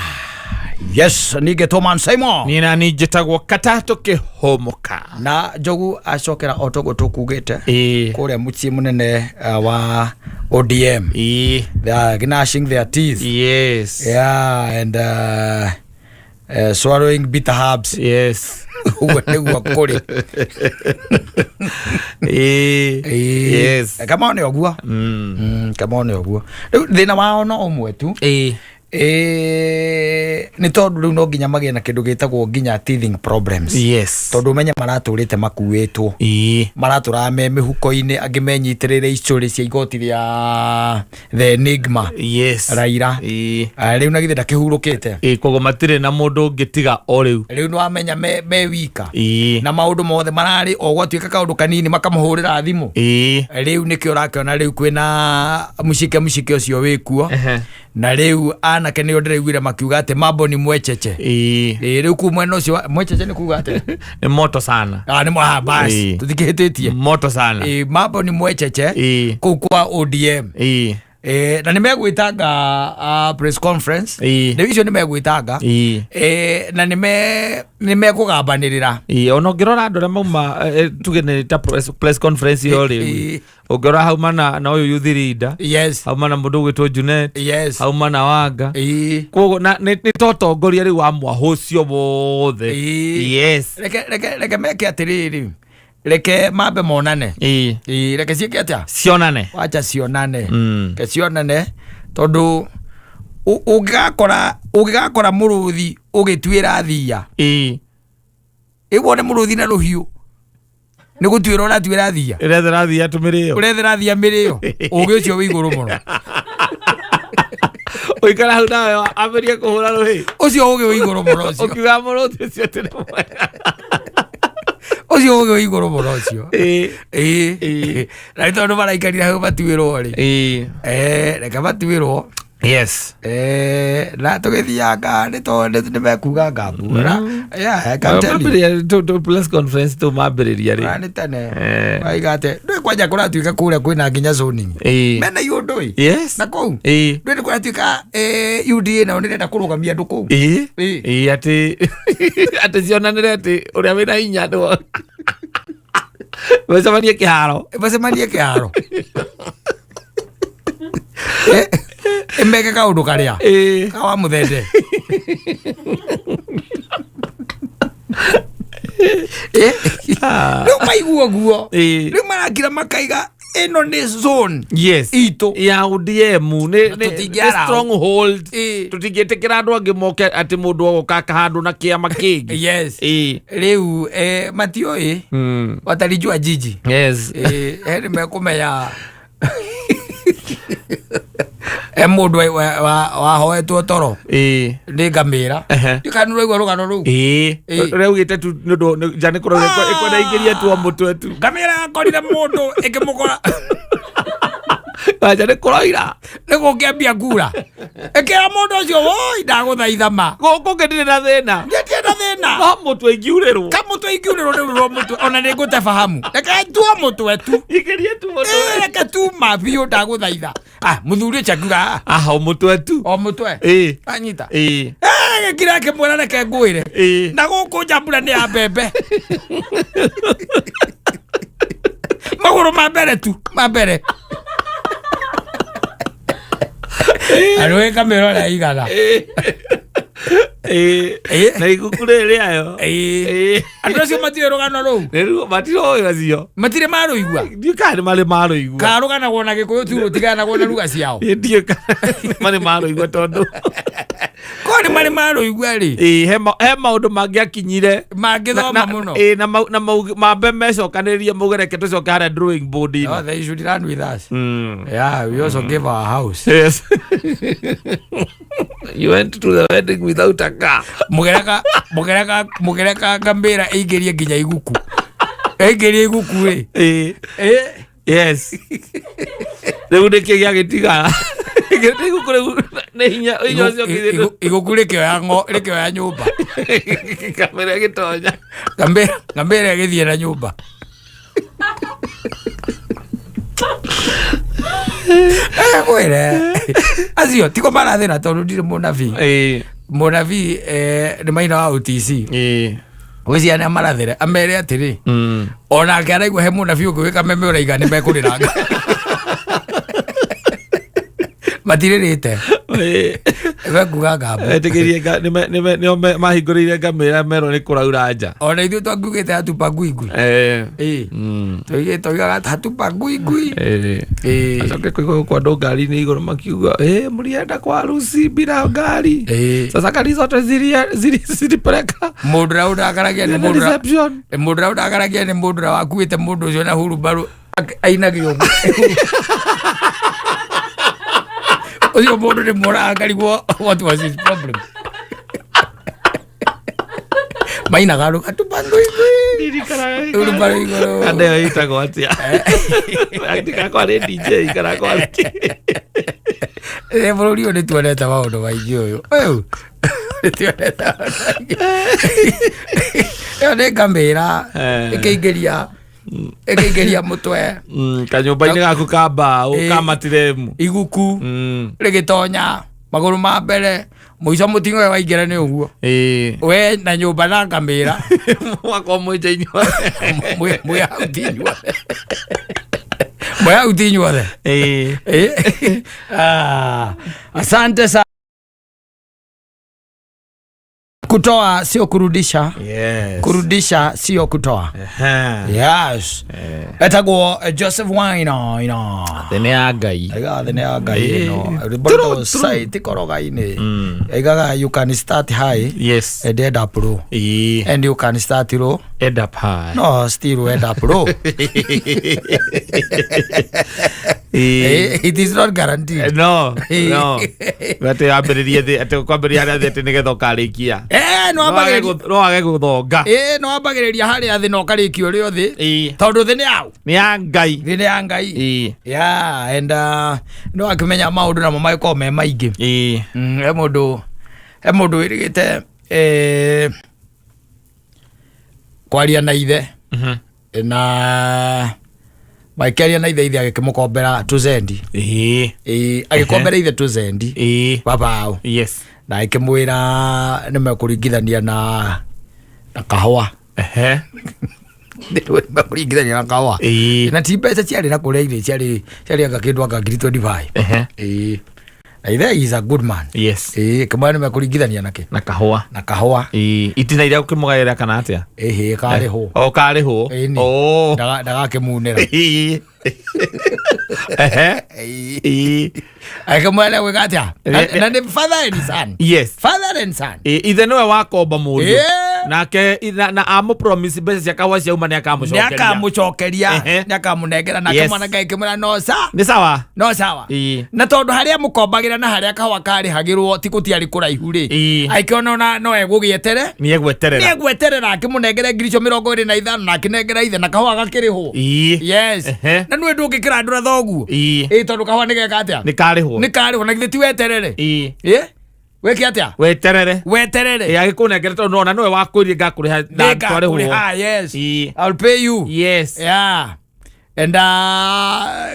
Yes, nige Toman Simon. Niĩ na niĩ njĩtagwo Katatũ Kĩhũmũka. Na Njogu acokera o toguo tũkugĩte. Ĩĩ. Kũrĩa mũciĩ mũnene wa ODM. Ĩĩ. They are gnashing their teeth. Yes. Yeah, and swallowing bitter herbs. Yes. Ũguo nĩguo kũrĩ. Ĩĩ. Ĩĩ. Yes. Kama nĩ ũguo. Kama nĩ ũguo. Rĩu thĩna wao no ũmwe tu. Ĩĩ. Nĩ tondũ rĩu no nginya magĩe na kĩndũ gĩtagwo nginya teething problems. Tondũ ũmenye maratũrĩte makuĩtwo, maratũraga me mĩhuko-inĩ, angĩ menyitĩrĩire icũrĩ cia igoti rĩa the enigma. Raila. Ah, rĩu na githĩ ndakĩhurũkĩte? Koguo matirĩ na mũndũ ũngĩ tiga o rĩu. Rĩu nĩ wamenya me wika na maũndũ mothe mararĩ o gwatuĩka kaũndũ kanini makamũhũrĩra thimũ. Rĩu nĩkĩo ũrakĩona rĩu kwĩna mũcike mũcike ũcio wĩkuo. Na rĩu anake nĩo ndĩraiguire makiuga atĩ mambo ni mwecheche. Rĩu kuu mwena ũcio mwecheche nĩ kuga atĩ Nĩ moto sana. Ah, nĩ mwa basi. Tũtikĩhĩtĩtie. Moto sana. Mambo ni mwecheche kũu kwa ODM. Na nĩ megwĩtanga press conference. Rĩu icio nĩ megwĩtanga. Na nĩ mekũgambanĩrĩra. Ona ũngĩrora andũ arĩa mauma, tuge nĩ ta press conference ĩyo rĩu. Ũngĩrora hauma na ũyũ youth leader. Hauma na mũndũ ũgwĩtwo Junet. Hauma na Wanga. Koguo na nĩ ta ũtongoria rĩu wa mwahũ ũcio wothe. Reke meke atĩrĩrĩ. Reke mambe monane. Reke ciĩke atĩa? Cionane. Wacha cionane. Reke cionane tondũ ũngĩgakora mũrũthi ũgĩtuĩra thia. Ĩguo nĩ mũrũthi na rũhiũ. Nĩ gũtuĩra ũratuĩra thia. Ũrethera thia tũmĩrĩo. Ũrethera thia mĩrĩo. Ũgĩ ũcio wĩ igũrũ mũno. Ũikara hau nawe ambĩrĩrie kũhũra rũhĩ. Ũcio ũgĩ wĩ igũrũ mũno ũcio. Ũkiuga mũrũthi ũcio atĩ nĩ mwega. Ũcio ũgĩ wĩ igũrũ mũno ũcio. Na nĩ tondũ maraikarire hau matuĩrwo rĩ. Reke matuĩrwo. Na tũgĩthianga nĩ tondũ nĩ mekuga ngambu. Yeah, I can tell you. Mambĩrĩria press conference tũ mambĩrĩria rĩ. Ah, nĩ tene. Waiga atĩ, ndũĩ kwanja kũratuĩka kũrĩa kwĩna nginya zoning. Mena iũndũ ĩ. Na kũu? Ndũĩ nĩ kũratuĩka, UDA nao nĩrenda kũrũgamia andũ kũu. Atĩ cionanĩre atĩ ũrĩa wĩna hinya nĩ wa- Macemanie kĩharo. Macemanie kĩharo. Meke kaũndũ karĩa. Kawa mũthende. Rĩu maigua ũguo. Rĩu marakira makaiga ĩno nĩ zone. Itũ. Ya ODM, Na nĩ tũtingĩara. stronghold. Tũtingĩtĩkĩra andũ angĩ moke atĩ mũndũ agoka akahandwo na kĩama kĩngĩ. Rĩu, matiũĩ. Watarijua jiji. He nĩ mekũmenya. Mũndũ wahoetwo toro. Nĩ ngamĩra. Ndiũĩ kana nĩ ũraigua rũgano rũu. Ũrĩa ugĩte tu nĩ ũndũ, nĩ, nja nĩ kũrora ĩkwenda ĩingĩrie tu o mũtwe tu. Ngamĩra yakorire mũndũ ĩkĩmũkora. Nja nĩ kũroira. Nĩ gũkĩambia kura. Ĩkĩra mũndũ ũcio, woi, ndagũthaitha ma. Gũkũ ngĩ ndirĩ na thĩna. Ndirĩ na thĩna. No mũtwe ingiurĩrwo. Ka mũtwe ingiurĩrwo nĩ rũrwo mũtwe. Ona nĩ ngũte fahamu. Reke tu o mũtwe tu. Ingĩrie tu mũtwe. Reke tu ma biũ ndagũthaitha. Mũthuri ũcio akiuga, Aha, o mũtwe tu. O mũtwe. Anyita. Gĩkira akĩmwĩra reke ngwĩre. Na gũkũ nja mbura nĩ ya mbembe. Magũrũ ma mbere tu, ma mbere. Arũĩ kamĩra ũrĩa ĩigana. Na iguku rĩrĩ rĩayo. Andũ acio matirĩ rũgano rũu. Rĩu matirĩ acio. Matirĩ marũigua. Ndiũĩ kana nĩ marĩ marũigua. Kana rũganagwo na Gĩkũyũ tu rũtiganagwo na ruga ciao. Ndiũĩ kana nĩ marĩ marũigua tondũ. Korwo nĩ marĩ marũigua rĩ. He maũndũ mangĩakinyire. Mangĩthoma mũno. Na mambe mecokanĩrĩrie mauge reke tũcoke harĩa drawing board-inĩ. No, they should run with us. Yeah, we also gave our house. Yes. You went to the wedding without a car. Mũgereka ngambĩra ĩingĩrie nginya iguku. Ĩingĩrie iguku rĩ. Yes. Rĩu nĩkĩ gĩagĩtigara? Iguku rĩu nĩ hinya, hinya ũcio ũkĩthĩnwo. Iguku rĩkĩoya rĩkĩoya nyũmba. Ngamĩra ĩgĩtonya. Ngamĩra ĩgĩthiĩ na nyũmba. Kwĩre. Acio, tiko marathĩna tondũ ndirĩ mũnabii. Mũnabii, nĩ maina wa OTC. Gwĩciria nĩ amarathĩre, amere atĩrĩ. Onake araigua he mũnabii ũngĩ wĩ kameme ũraiga nĩ mekũrĩranga. Matirĩrĩte. We nguga ngambo. Etĩkĩrie nĩo mahingũrĩire ngamĩra merwo nĩ kũraura nja. Ona ithuĩ twangiugĩte hatupa ngui ngui. Ĩĩ. Toigaga hatupa ngui ngui. Ĩĩ. Acoke kũigua gũkũ andũ ngari-inĩ igũrũ makiuga, "Eh, mlienda kwa harusi bila gari. Sasa gari zote zilipeleka Mũndũ ũrĩa ũndakaragia nĩ zilienda mũndũ ũrĩa- reception." Mũndũ ũrĩa ũndakaragia nĩ mũndũ ũrĩa wakuĩte mũndũ ũcio na hurumbarũ ainagio ũguo. Ũcio mũndũ nĩ mũraga ngarigwo what was his problem. Mainaga rũ hatupa ngui ngui. Hurumbarũ igũrũ. Kanda ĩyo ĩtagwo atĩa? Ndikakwa nĩ DJ kana kwa Eh, bũrũri ũyũ nĩ tuonete maũndũ maingĩ ũyũ ũyũ nĩ tuonete maũndũ maingĩ. Ĩyo nĩ ngamĩra ĩkĩingĩria mũtwe Kanyũmba-inĩ gaku ka mbaũ ka matiremu. Iguku rĩgĩtonya magũrũ ma mbere mũico mũting'oe ũyũ waingĩra nĩ ũguo. We na nyũmba na ngamĩra. Mwakorwo mwĩ nja inyuothe. Mwĩ hau ti inyuothe. Mwĩ hau ti inyuothe. Ah, asante sana. Kutoa sio kurudisha. Kurudisha sio kutoa. Yes. Etagwo Joseph Waina ina. Thĩ nĩ ya Ngai. Aigaga thĩ nĩ ya Ngai ĩno. Rwĩmbo True, rwĩtagwo true. Site koroga-inĩ. Aigaga you can start high and end up low. And you can start low. End up high. No, still end up low. It is not guaranteed. No, no. Atĩ wambĩrĩrie thĩ, atĩ kwambĩrĩria harĩa thĩ atĩ nĩgetha ũkarĩkia. No wambagĩrĩria. No wage gũthonga. No wambagĩrĩria harĩa thĩ na ũkarĩkia ũrĩ o thĩ. Tondũ thĩ nĩ yaũ? Nĩ ya Ngai. Thĩ nĩ ya Ngai. Yeah, and no akĩmenya maũndũ namo magĩkorwo me maingĩ. He mũndũ wĩrĩgĩte kwaria na ithe. Na makĩaria na ithe, ithe agĩkĩmũkombera tũzendi. Agĩkombera ithe tũzendi. Babao. Na akĩmwĩra nĩmekũringithania na kahũa. Nĩmekũringithania na kahũa. Na ti mbeca ciarĩ na kũrĩa ithe ciarĩ anga kĩndũ anga ngiri 25. Na ithe is a good man. Kĩmwĩra nĩmekũringithania nakĩ? Na kahũa. Na kahũa. Itina iria ũkĩmũgaĩra kana atĩa? Ĩhĩ, karĩhwo. O karĩhwo. Ĩni. Ndagakĩmunĩra. Akĩmwĩra gwĩka atĩa? Na nĩ father and son. Father and son. Ithe nĩwe wakomba mũriũ. Nake na amũpromise mbeca cia kahũa ciauma nĩ akamũcokeria. Nĩ akamũcokeria. Nĩ akamũnengera. Nake mwanake akĩmwĩra no sa. Nĩ sawa. No sawa. Na tondũ harĩa mũkombagĩra na harĩa kahũa karĩhagĩrwo ti gũtiarĩ kũraihu rĩ. Akĩona ona no egũgĩetere. Nĩ egweterera. Nĩ egweterera akĩmũnengere ngiri icio mĩrongo ĩrĩ na ithano na akĩnengera ithe na kahũa gakĩrĩhwo. Na nĩwe ndũngĩkĩrandũra thoguo. Tondũ kahũa nĩ geka atĩa? Nĩ karĩhwo. Nĩ karĩhwo na githĩ ti weterere? Weke atĩa? Weterere. Weterere. Agĩkũnengere tondũ ona nĩwe wakwĩrire ngakũrĩha na twarĩhwo. Nĩngakũrĩha, yes. I'll pay you. Yeah. And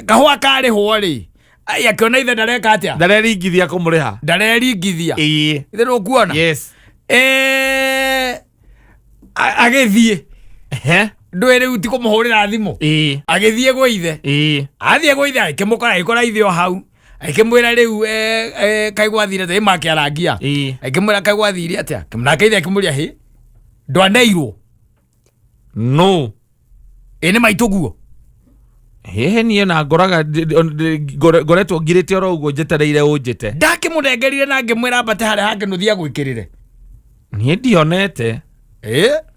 kahũa karĩhwo rĩ. Ai, akĩona ithe ndareka atĩa? Ndareringithia kũmũrĩha. Ndareringithia. Ithe ndũkuona? Agĩthiĩ. Ndũĩ rĩu ti kũmũhũrĩra thimũ. Agĩthiĩ gwĩ ithe. Athiĩ gwĩ ithe agĩkĩmũkora, agĩkora ithe o hau. Akĩmwĩra rĩu, kaĩ gwathire atĩa? Ĩ makĩarangia. Akĩmwĩra kaĩ gwathire atĩa? Nake ithe akĩmũria, hĩ, ndwaneirwo? No. Ĩ nĩ maitũ guo? Hehe, niĩ na ngoraga ngoretwo ngirĩte oro ũguo njetereire ũnjĩte. Ndakĩmũnengerire na ngĩmwĩra ambate harĩa hangĩ nũthiĩ agwĩkĩrĩre. Niĩ ndionete.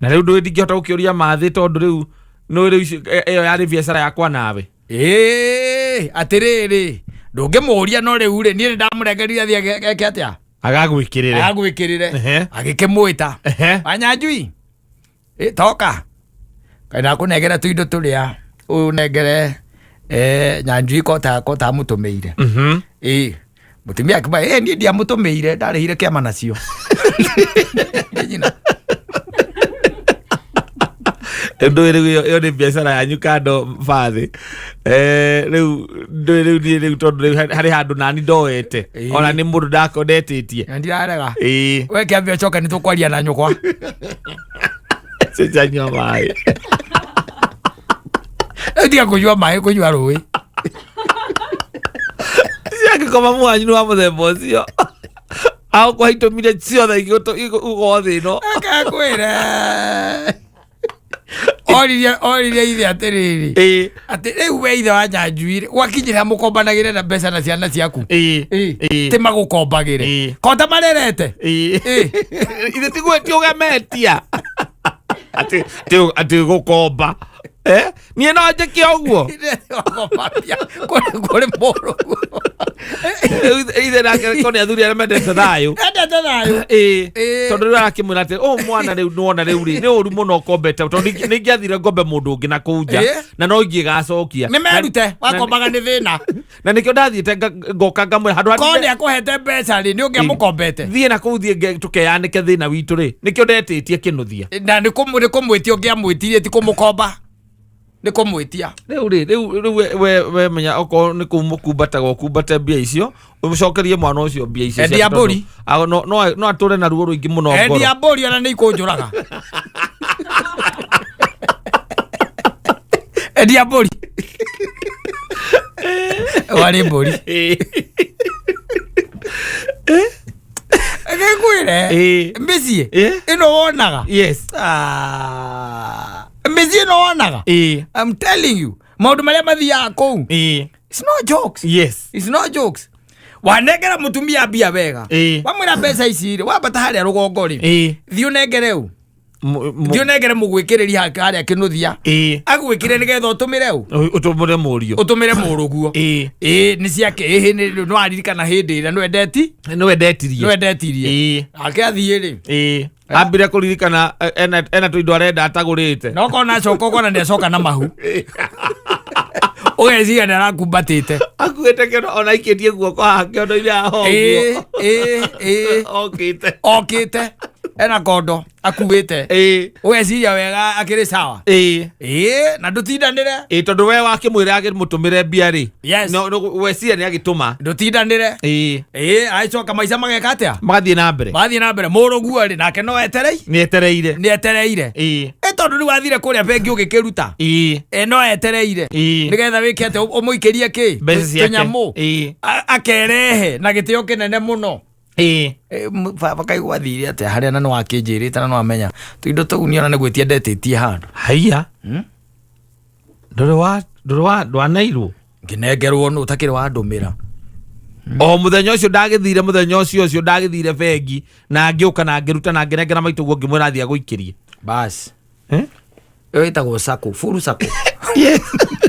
Na rĩu ndũĩ ndingĩhota gũkĩũria mathĩ tondũ rĩu nĩ rĩu ĩyo yarĩ biacara yakwa nawe. Atĩrĩrĩ, ndũngĩmũria no rĩu rĩ, niĩ nĩndamũnengerire athiĩ eke atĩa? Agagwĩkĩrĩre. Agagwĩkĩrĩre. Agĩkĩmwĩta. Wanyanjui? Toka. Kaĩ ndakũnengera tũindo tũrĩa, ũnengere, Nyanjui kota amũtũmĩire. Mũtumia akĩmwĩra, niĩ ndiamũtũmĩire, ndarĩhire kĩama nacio. Nyina. Ndũĩ rĩu ĩyo nĩ biacara yanyu kando bathĩ. Rĩu ndũĩ rĩu niĩ rĩu tondũ rĩu harĩ handũ nani ndoete. Ona nĩ mũndũ ndakondetĩtie. Na ndirarega. We kĩambia ũcoke nĩ tũkwaria na nyũkwa. Cenjania maĩ. Rĩu tiga kũnyua maĩ, kũnyua rũĩ. Ciangĩkoma mwanyu nĩ wa mũthemba ũcio. Agũkũhe itũmire ciothe igũkorwo thĩ ĩno. Akakwĩra oririe oririe ithe atĩrĩrĩ atĩ rĩu we ithe wa nyanjui rĩ gwakinyĩra mũkombanagĩre na mbeca na ciana ciaku. Ti magũkombagĩre. Kota marerete. Ithe tiguo ti ũgemetia atĩ atĩ gũkomba. Eh? Niĩ no njĩke ũguo. Wakomba mbia kũrĩ mũrũ. Rĩu ithe nake ko nĩ athuri arĩa mendete thayũ. Endete thayũ. Tondũ rĩu arakĩmwĩra atĩ ũyũ mwana rĩu nĩwona rĩu rĩ nĩ ũru mũno ũkombete, tondũ nĩ ingĩathire ngombe mũndũ ũngĩ na kũu nja na no ingĩgacokia. Nĩ merute wakombaga nĩ thĩna. Na nĩkĩo ndathiĩte ngoka ngamwĩra handũ Korwo nĩ akũhete mbeca rĩ, nĩ ũngĩamũkombete. Thiĩ na kũu, thiĩ tũkeyanĩke thĩna witũ rĩ, nĩkĩo ndetĩtie kĩnũthia. Na nĩ kũmwĩtia ũngĩamwĩtirie, ti kũmũkomba, nĩ kũmwĩtia. Rĩu rĩ, rĩu we menya okorwo nĩ kũu mũkumbataga, ũkumbate mbia icio, ũcokerie mwana ũcio mbia icio Endia ciake, tondũ mbũri. No atũre na ruo rũingĩ mũno ngoro. Endia mbũri ona nĩ ikũnjũraga. Endia mbũri, warĩ mbũri. Ngĩkwĩre mĩciĩ ĩno wonaga. Ah, mĩciĩ ĩno wonaga. I'm telling you, maũndũ marĩa mathiaga kũu, it's not jokes. It's not jokes. Wanengera mũtumia mbia wega, wamwĩra mbeca ici rĩ, wambata harĩa rũgongo rĩ, thiĩ ũnengere ũ, thiĩ ũnengere mũgwĩkĩrĩri harĩa kĩnũthia, agwĩkĩre nĩgetha ũtũmĩre ũ. Ũtũmĩre mũriũ. Ũtũmĩre mũrũguo. Ĩĩ, nĩ ciake. Ĩhĩ, nĩ waririkana hĩndĩ ĩrĩa nĩwendeti nĩwendetirie. Nĩwendetirie. Ake athiĩ rĩ, Ambire kũririkana ena tũindo arenda atagũrĩte. Na okorwo acoka, ũkona nĩ acoka na mahu, ũgeciria nĩ arakumbatĩte. Akuĩte kĩondo, ona aikĩtie guoko haha kĩondo-inĩ haha ũguo. Ĩĩ ĩĩ Okĩte. Okĩte ena kondo akuĩte. Ũgeciria wega akĩrĩ sawa. Ĩĩ, na ndũtindanĩre. Ĩĩ, tondũ we wakĩmwĩra akĩmũtũmĩre mbia rĩ, no weciria nĩ agĩtũma. Ndũtindanĩre. Ĩĩ, agĩcoka maica mageka atĩa? Magathiĩ na mbere. Mathiĩ na mbere. Mũrũguo rĩ, nake no eterei. Nĩ etereire. Nĩ etereire. Ĩ, tondũ rĩu athire kũrĩa bengi ũgĩkĩruta. Ĩ, no etereire nĩgetha wĩke atĩa? Ũmũikĩrie kĩ? Mbeca ciake. Tũnyamũ. Akerehe na gĩtĩo kĩnene mũno. Baba kaigua athire atĩa harĩa, na nĩ wakĩnjĩrĩte na nĩwamenya tũindo tũu niona nĩ gwĩtia ndetĩtie handũ. Haiya, ndũrĩ wa ndũrĩ wa ndwaneirwo. Ngĩnengerwo nũ ũtakĩrĩ wandũmĩra. O mũthenya ũcio ndagĩthire, mũthenya ũcio ndagĩthire bengi na ngĩũka na ngĩruta na ngĩnengera maitũ guo, ngĩmwĩra athiĩ agũikĩrie. Bas. Eh? Ĩyo ĩtagwo sako furu sako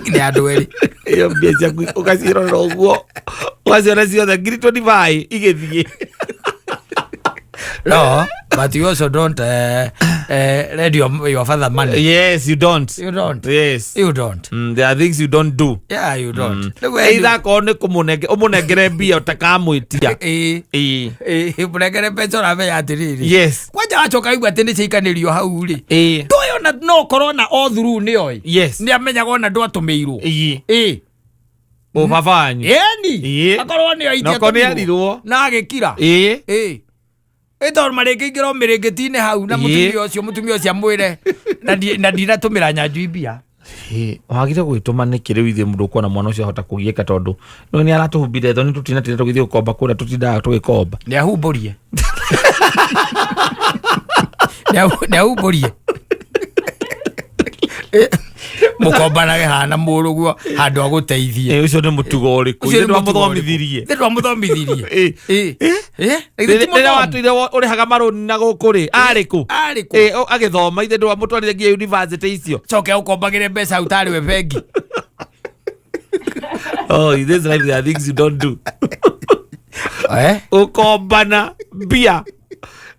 nĩ andũ erĩ. Ĩyo mbia ciaku ũgacirorera ũguo, ũgaciona ciothe 25,000 igĩthiĩ. No, but you also don't lend your father money. Yes, you don't. You don't. You don't. There are things you don't do. Yeah, you don't. Rĩu either akorwo nĩ kũmũnenge, ũmũnengere mbia ũtakamwĩtia. Ĩĩ, mũnengere mbeca ũramenya atĩrĩrĩ, kwanja wacoka igua atĩ nĩ ciaikanĩrio hau rĩ, ndũĩ ona no ũkorwo na all through nĩ oĩ. Nĩ amenyaga ona ndwatũmĩirwo. Ũ baba wanyu. Ĩni. Akorwo nĩ oĩ. Na okorwo nĩ erirwo. Na agĩkira. Ĩĩ, ĩ tondũ marĩngĩingĩra o mĩrĩngĩti-inĩ hau na mũtumia ũcio amwĩre na ndinatũmĩra nyanjui mbia. Wagire gwĩtũma nĩkĩ rĩu? Ithuĩ mũndũ ũkuona mwana ũcio ahota kũgiĩka, tondũ no nĩ aratũhumbire thoni, tũtinatinda tũgĩthiĩ gũkomba kũrĩa tũtindaga tũgĩkomba. Nĩ ahumbũrie, nĩ ahumbũrie. Mũkombanage hana mũrũguo handũ agũteithie. Ũcio nĩ mũtugo ũrĩkũ? Ũcio Ithe nĩ mũtugo ũrĩkũ? ndwamũthomithirie? Ithe ndwamũthomithirie. Ĩ, githĩ ti Rĩrĩa mũthomu? watũire ũrĩhaga marũni na gũkũ rĩ, arĩ kũ? Arĩ kũ? Agĩthoma, ithe ndwamũtwarire nginya university icio? Coke ũkombagĩre mbeca hau tarĩ we bengi. Oh, in this life there are things you don't do. Eh? Ũkombana mbia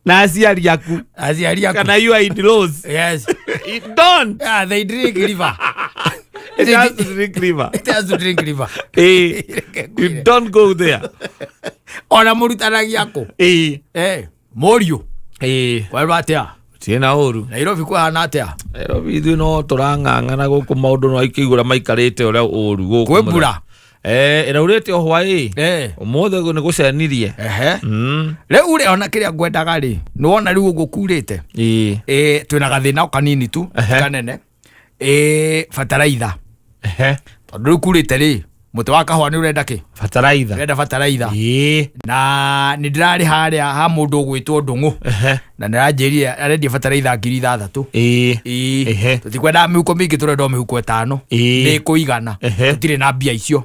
na aciari aku Aciari aku. Kana you are in laws. You don't. Yeah, they drink river. It has to drink river. It has to drink river. You don't go there. Ona mũrutanagia kũ? Mũriũ, kwerwo atĩa? Tiena ũru. Nairobi kwahana atĩa? Nairobi ithuĩ no tũrang'ang'ana gũkũ, maũndũ no ikĩigũra maikarĩte ũrĩa ũru gũkũ. Kwĩ mbura? Ĩraurĩte o hwaĩ. Ũmũthĩ nĩ gũcenirie. Rĩu rĩ, ona kĩrĩa ngwendaga rĩ, nĩ wona rĩu ũguo kurĩte, twĩna gathĩna o kanini tu, kanene, bataraitha, tondũ rĩu kurĩte rĩ. Mũtĩ wa kahũa nĩ ũrenda kĩ? Bataraitha. Ũrenda bataraitha. Ĩĩ. Na nĩ ndĩrarĩ harĩa ha mũndũ ũgwĩtwo Ndũng'ũ. Na nĩ aranjĩrire arendia bataraitha 6,000. Ĩĩ. Ĩĩ. Tũtikwendaga mĩhuko mĩingĩ, tũrenda o mĩhuko 5. Nĩ ĩkũigana. Tũtirĩ na mbia icio.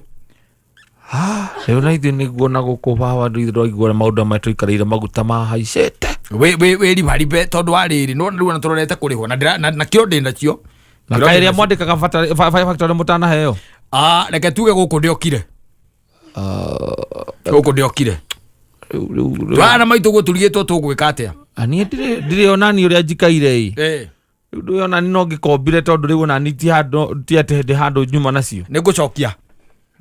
Rĩu na ithuĩ nĩguo na gũkũ bawa ithuĩ twaigua maũndũ maya tũikarĩire maguta mahaicĩte. Wĩ ribaribe tondũ wa rĩrĩ, nĩwona rĩu ona tũrorete kũrĩhwo na ndĩra- na kĩo ndĩ nacio. Na Kĩro kaĩ ĩrĩa ndĩ nacio. mwandĩkaga factory mũtanaheo? Ah, reke tuge gũkũ ndĩokire. Gũkũ ndĩokire. Rĩu rĩu rĩu. Twana maitũ guo tũrigĩtwo tũgwĩka atĩa? Ah, niĩ ndirĩ ndirĩ onani ũrĩa njikaire ĩ. Rĩu ndũĩ onani no ngĩkombire tondũ rĩu onani ti handũ ti atĩ ndĩ handũ nyuma nacio. Nĩ ngũcokia.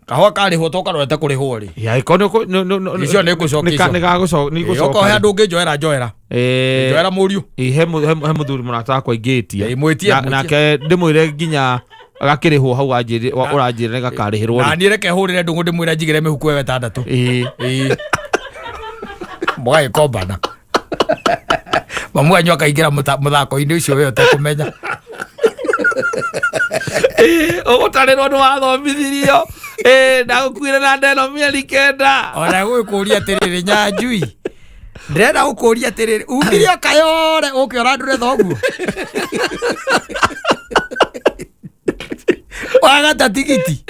Kahũa karĩhwo to karorete kũrĩhwo rĩ. Ya ĩko nĩ ũkũ- nĩ- nĩ- nĩ- Icio nĩ ngũcokia nĩ icio. nĩ gagũco- nĩ Ĩ, igũcoka Okorwo he rĩ. handũ ũngĩnjoera njoera. Njoera mũriũ. Ĩ, he mũthuri mũrata wakwa ingĩtia. Ĩ, mwĩtie, mwĩtie. Nake ndĩmwĩre nginya gakĩrĩhwo hau wanjĩrire ũranjĩrire nĩ gakarĩhĩrwo Na rĩ. niĩ reke hũrĩre Ndũng'ũ ndĩmwĩre njigĩre mĩhuko ĩyo 6. Ĩ. Ĩ. Mũgagĩkombana. Mamu wanyu akaingĩra mũthako-inĩ ũcio we ũtekũmenya. Ĩ, ũgũtarĩrwo nĩ wathomithirio. Ĩ, ndagũkuire na ndeno mĩeri 9. Ona gũgĩkũria atĩrĩrĩ Nyanjui. Ndĩrenda gũkũria atĩrĩrĩ, umire o kayore ũke ũrandũre thoguo. Wagata tigiti.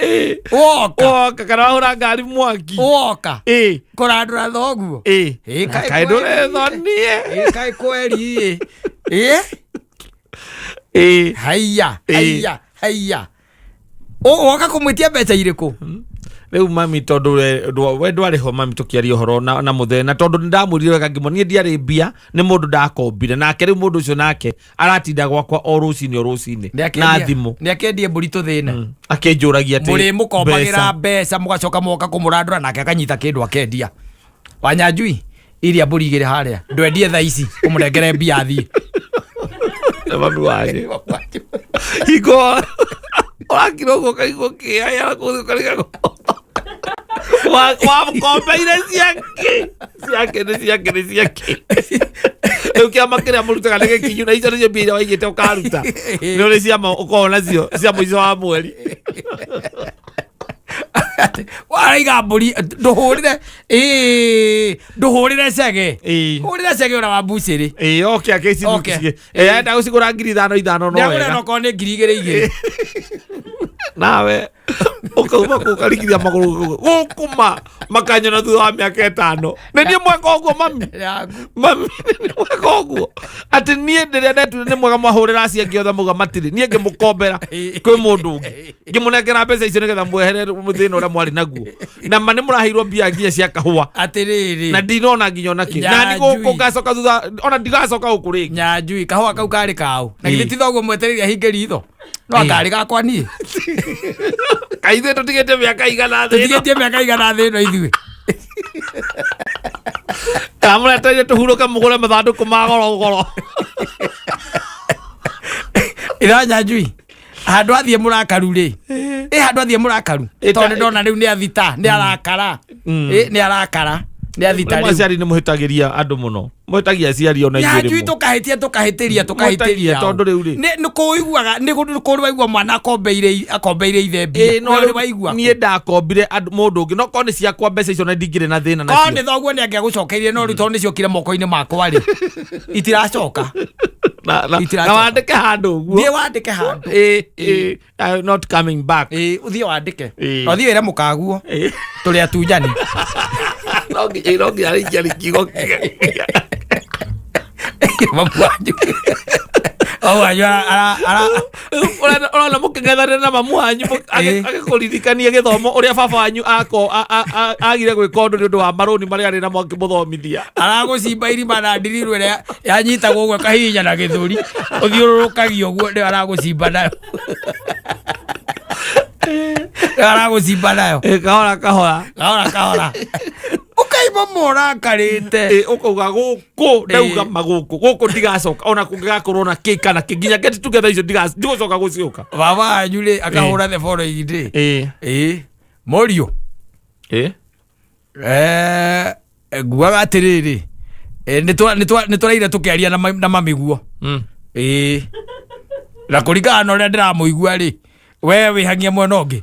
Woka. Woka kana wahũra ngari mwaki. Woka. Ĩ. Kũrandũra thoguo. Ĩ. Ĩ, kaĩ Kaĩ kweri. ndũrethonie. Ĩ, kaĩ kweri. Ĩ. Ĩ. Haiya, Ĩ. haiya, haiya. Woka kũmwĩtia mbeca irĩkũ? Rĩu mami tondũ we ndwarĩ ho mami tũkĩaria ũhoro na mũthee na tondũ nĩndamwĩrire wega ngĩmwĩra niĩ ndiarĩ mbia nĩ mũndũ ndakombire nake rĩu mũndũ ũcio nake aratinda gwakwa o rũcinĩ o rũcinĩ na thimũ. Nĩ akĩendie mbũri tũthĩne. Akĩnjũragia atĩ Mũrĩ mũkombagĩra mbeca. mbeca mũgacoka mũgoka kũmũrandũra nake akanyita kĩndũ akendia. Wanyanjui iria mbũri igĩrĩ harĩa ndwendie thaa ici ũmũnengere mbia athiĩ. Na mami wanyu. Hingo ũrakira ũguo ũkaigua kĩaya kũu ũkarigagwo. Wamũkombeire ciake. Ciake nĩ ciake nĩ ciake. Rĩu kĩama kĩrĩa mũrutaga nĩ gĩkinyu na icio nĩcio mbia iria waigĩte ũkaruta. Nĩ ũrĩ ciama ũkoragwo nacio cia mũico wa mweri. Waraiga mbũri ndũhũrĩre ĩĩ ndũhũrĩre cege. Ĩĩ. Hũrĩra cege ũrĩa wa mbucĩrĩ. Ĩĩ, oke akĩci Oke. Ĩĩ, enda gũcigũra 5,000 5,000 no Nĩagũre wega. onokorwo nĩ 2,000 2,000. Nawe ũkauma kũu ũkarigithia magũrũ gũkũ ma makanyona thutha wa mĩaka 5. Nĩ niĩ mweka ũguo mami. Yaku. Mami nĩ mweka ũguo. Atĩ niĩ rĩrĩa ndetuire nĩ mwega mwahũrĩra acio angĩ othe mauga matirĩ. Niĩ ngĩmũkombera kwĩ mũndũ ũngĩ. Ngĩmũnengera mbeca icio nĩgetha mwehere thĩna ũrĩa mwarĩ naguo. Na ma nĩ mũraheirwo mbia nginya cia kahũa. Atĩrĩrĩ. Na ndinona nginya ona kĩ. Na nĩ gũkũ Nyanjui. ngacoka thutha ona ndigacoka gũkũ rĩngĩ. Nyanjui kahũa kau karĩ kaũ. Na githĩ Ĩĩ. ti thoguo mwetereire ahinge ritho. No Ĩĩ. akarĩ gakwa niĩ. Kaĩ ithuĩ tũtigĩtie mĩaka igana thĩ ĩno. Tũtigĩtie mĩaka igana thĩ ĩno ithuĩ. Kana mũretereire tũhurũke mũgũre mathandũkũ ma goro goro. Ira Nyanjui. Handũ athiĩ mũrakaru rĩ. Ĩ handũ athiĩ mũrakaru. Ĩ, Tondũ nĩ ndona rĩu nĩ athita, nĩ arakara. Ĩ nĩ arakara. Nĩ athita Rĩmwe rĩu. aciari nĩ mũhĩtagĩria andũ mũno. Mũhĩtagia aciari ona ithuĩ Nyanjui rĩmwe. tũkahĩtia tũkahĩtĩria tũkahĩtĩria. Mũhĩtagia tondũ rĩu rĩ. Nĩ nĩ kũiguaga nĩ kũrĩ waigua mwana akombeire akombeire ithe mbia. Ĩ no Nĩ rĩu waigua. niĩ ndakombire mũndũ ũngĩ no korwo nĩ ciakwa mbeca icio na ndingĩrĩ na thĩna Korwo nacio. nĩ thoguo nĩ angĩagũcokeirie no rĩu tondũ nĩ ciokire moko-inĩ makwa rĩ. Itiracoka. Na Itiracoka. wandĩke handũ ũguo. Thiĩ wandĩke handũ. Ĩ, ĩ, I'm not coming back. Ĩ ũthiĩ wandĩke. Ĩ. Na ũthiĩ wĩre mũkaguo. Ĩ. Tũrĩ atunyani. No nginya rĩingĩ kiugo kĩega. Mamu wanyu. Mamu wanyu ara Ũrona mũkĩng'ethanĩra na mamu wanyu agĩkũririkania gĩthomo ũrĩa baba wanyu agire gwĩka ũndũ nĩ ũndũ wa marũni marĩa arĩ namo akĩmũthomithia. Aragũcimba irima na ndirirũ ĩrĩa yanyitagwo ũguo ĩkahihinya na gĩthũri ũthiũrũrũkagio ũguo nĩyo aragũcimba nayo. Nĩyo aragũcimba nayo. Ĩ, kahora kahora. Kahora kahora. Ũkaima mũrakarĩte. Ĩ, ũkauga gũkũ ndauga magũkũ gũkũ ndigacoka ona kũngĩgakorwo na kĩ kana kĩ nginya get together icio ndigũcoka gũciũka. Baba wanyu rĩ akahũra the following day. Ĩ. Ĩ. Mũriũ. Ĩ. Nguaga atĩrĩrĩ. Nĩ tũraire tũkĩaria na mamiguo. Ĩ. Na kũringana na ũrĩa ndĩramũigua rĩ, we wĩhang'ie mwena ũngĩ.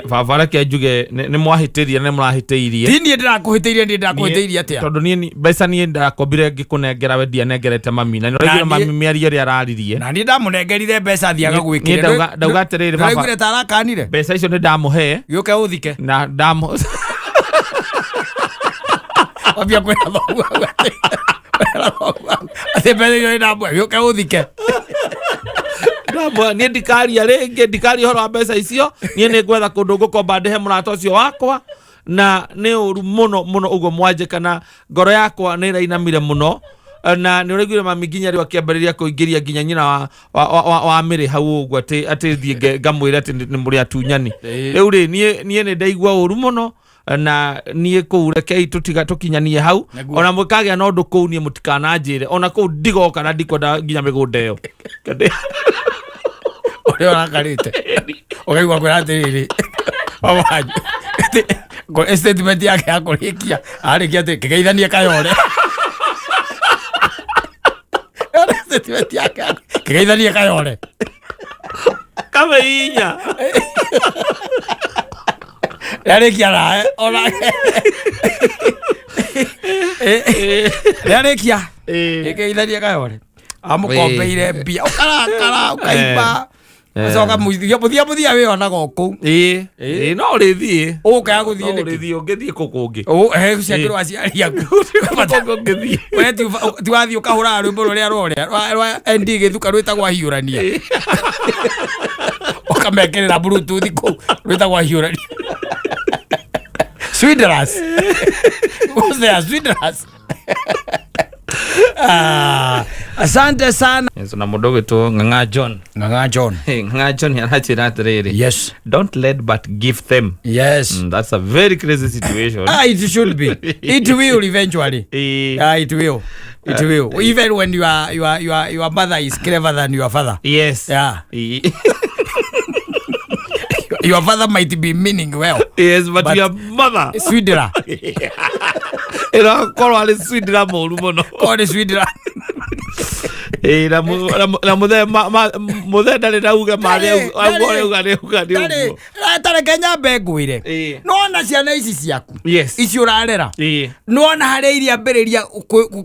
Baba reke njuge nĩ mwahĩtĩria, nĩ mũrahĩtĩirie. Ti niĩ ndĩrakũhĩtĩirie, niĩ ndĩrakũhĩtĩirie atĩa? Tondũ niĩ mbeca niĩ ndakombire ngĩkũnengera, we ndianengerete mami, na nĩ ũraiguire Na mami mĩario ĩrĩa araririe. Na niĩ ndamũnengerire mbeca thiaga gwĩkĩre. Niĩ ndauga atĩrĩrĩ, baba. Ndũraiguire ta arakanire? Mbeca icio nĩ ndamũhe. Gĩũke ũthike. Na ndamũ Wambia kwĩra thoguo hau atĩ mbeca icio nĩ ndamũhe, gĩũke ũthike. Ndamũhe. Niĩ ndikaria rĩngĩ, ndikaria ũhoro wa mbeca icio. Niĩ nĩ ngwetha kũndũ ngũkomba ndĩhe mũrata ũcio wakwa, na nĩ ũru mũno mũno ũguo mwanjĩka, na ngoro yakwa nĩ ĩrainamire mũno. Na nĩ ũraiguire mami nginya rĩu akĩambĩrĩria kũingĩria nginya nyina wa mĩrĩ hau ũguo, atĩ thiĩ ngamwĩre atĩ nĩ mũrĩ atunyani. Rĩu rĩ, niĩ nĩ ndaigua ũru mũno, na niĩ kũu rekei tũtiga tũkinyanie hau. Ona mũkagĩa na ũndũ kũu, niĩ mũtikananjĩre, ona kũu ndigoka, na ndikwenda nginya mĩgũnda ĩyo. Ũrĩa ũrakarĩte ũkaigua kwĩra atĩrĩrĩ, wawanyu statement yake ya kũrĩkia arĩkia atĩ kĩgeithanie kayore. Statement yake kĩgeithanie kayore. Kame inya. Rĩarĩkia nawe ona rĩarĩkia ĩkĩgeithanie kayore, amũkombeire mbia, ũkarakara, ũkaimba, ũcoka mũthia mũthia mũthia wĩonaga o kũu. Ĩĩ, no ũrĩthiĩ. Ũkaga gũthiĩ No nĩkĩ? ũrĩthiĩ, ũngĩthiĩ kũ kũngĩ? Ciakĩrwo aciari aku. Kũ ũngĩthiĩ? We ti wathiĩ ũkahũraga rwĩmbo rũrĩa rorĩa rwa ND gĩthuka rwĩtagwo ahiũrania, ũkamekĩrĩra bluetooth kũu rwĩtagwo ahiũrania. Swindlers. Who's there? Swindlers. Ah, asante sana. Yes, na mũndũ ũgwĩtwo Ng'ang'a John. Ng'ang'a John. Hey, Ng'ang'a John arachĩra atĩrĩrĩ, "Don't let but give them." That's a very crazy situation. Ah, it should be, it will eventually. Ah, it will, it will, even when your mother is clever than your father. Your father might be meaning well. Yes, but your mother swindler. Ĩrakorwo arĩ swindler mũru mũno. Korwo nĩ swindler. Ĩĩ, na mũthee ndarĩ na uge marĩ auga nĩ uga nĩ ũguo. Tareke nyambe ngwĩre. Nona ciana ici ciaku ici ũrarera, nona harĩa iria mbĩrĩria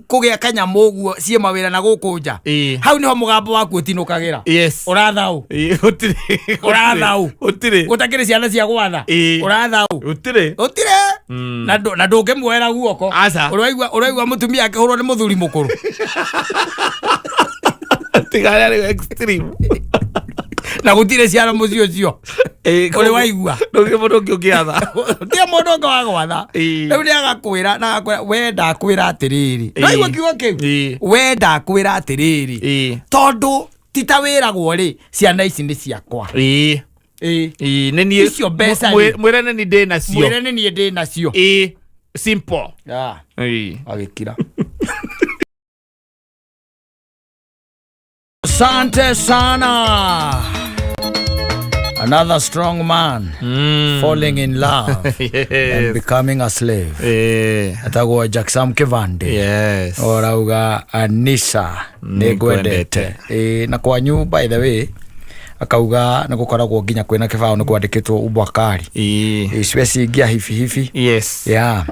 kũgĩa kanyamũ ũguo ciĩ mawĩra na gũkũ nja, hau niho mũgambo waku ũtinũkagĩra. Ũrathaũ. Ĩĩ, gũtirĩ. Ũrathaũ. Gũtirĩ. Gũtakĩrĩ ciana cia gwatha. Ũrathaũ. Gũtirĩ. Gũtirĩ. Na ndũngĩmuoera guoko. Aca. Ũraigua mũtumia akĩhũrwo nĩ mũthuri mũkũrũ. Tiga arĩa arĩ extreme. Na gũtirĩ ciana mũciĩ ũcio. Ũrĩ waigua? Ndũngĩ mũndũ ũngĩ ũngĩatha. Gũtirĩ mũndũ ũngĩ wa gwatha. Rĩu nĩ agakwĩra na agakwĩra, we ndakwĩra atĩrĩrĩ. Waigua kiugo kĩu? We ndakwĩra atĩrĩrĩ, tondũ ti ta wĩragwo rĩ, ciana ici nĩ ciakwa. Ĩĩ, nĩ niĩ. Icio mbeca rĩ. Mwĩre nĩ niĩ ndĩ nacio. Mwĩre nĩ niĩ ndĩ nacio. Ĩĩ, simple. Agĩkira. Asante sana. Another strong man falling in love and becoming a slave. Atagwo Jackson Kivande. Orauga Anisa nĩ ngwendete. Ĩĩ, na kwanyu, by the way, akauga nĩ gũkoragwo nginya kwĩna kĩbaũ nĩ kwandĩkĩtwo umbwa kali. Siwezi ingia hivi hivi. Yeah.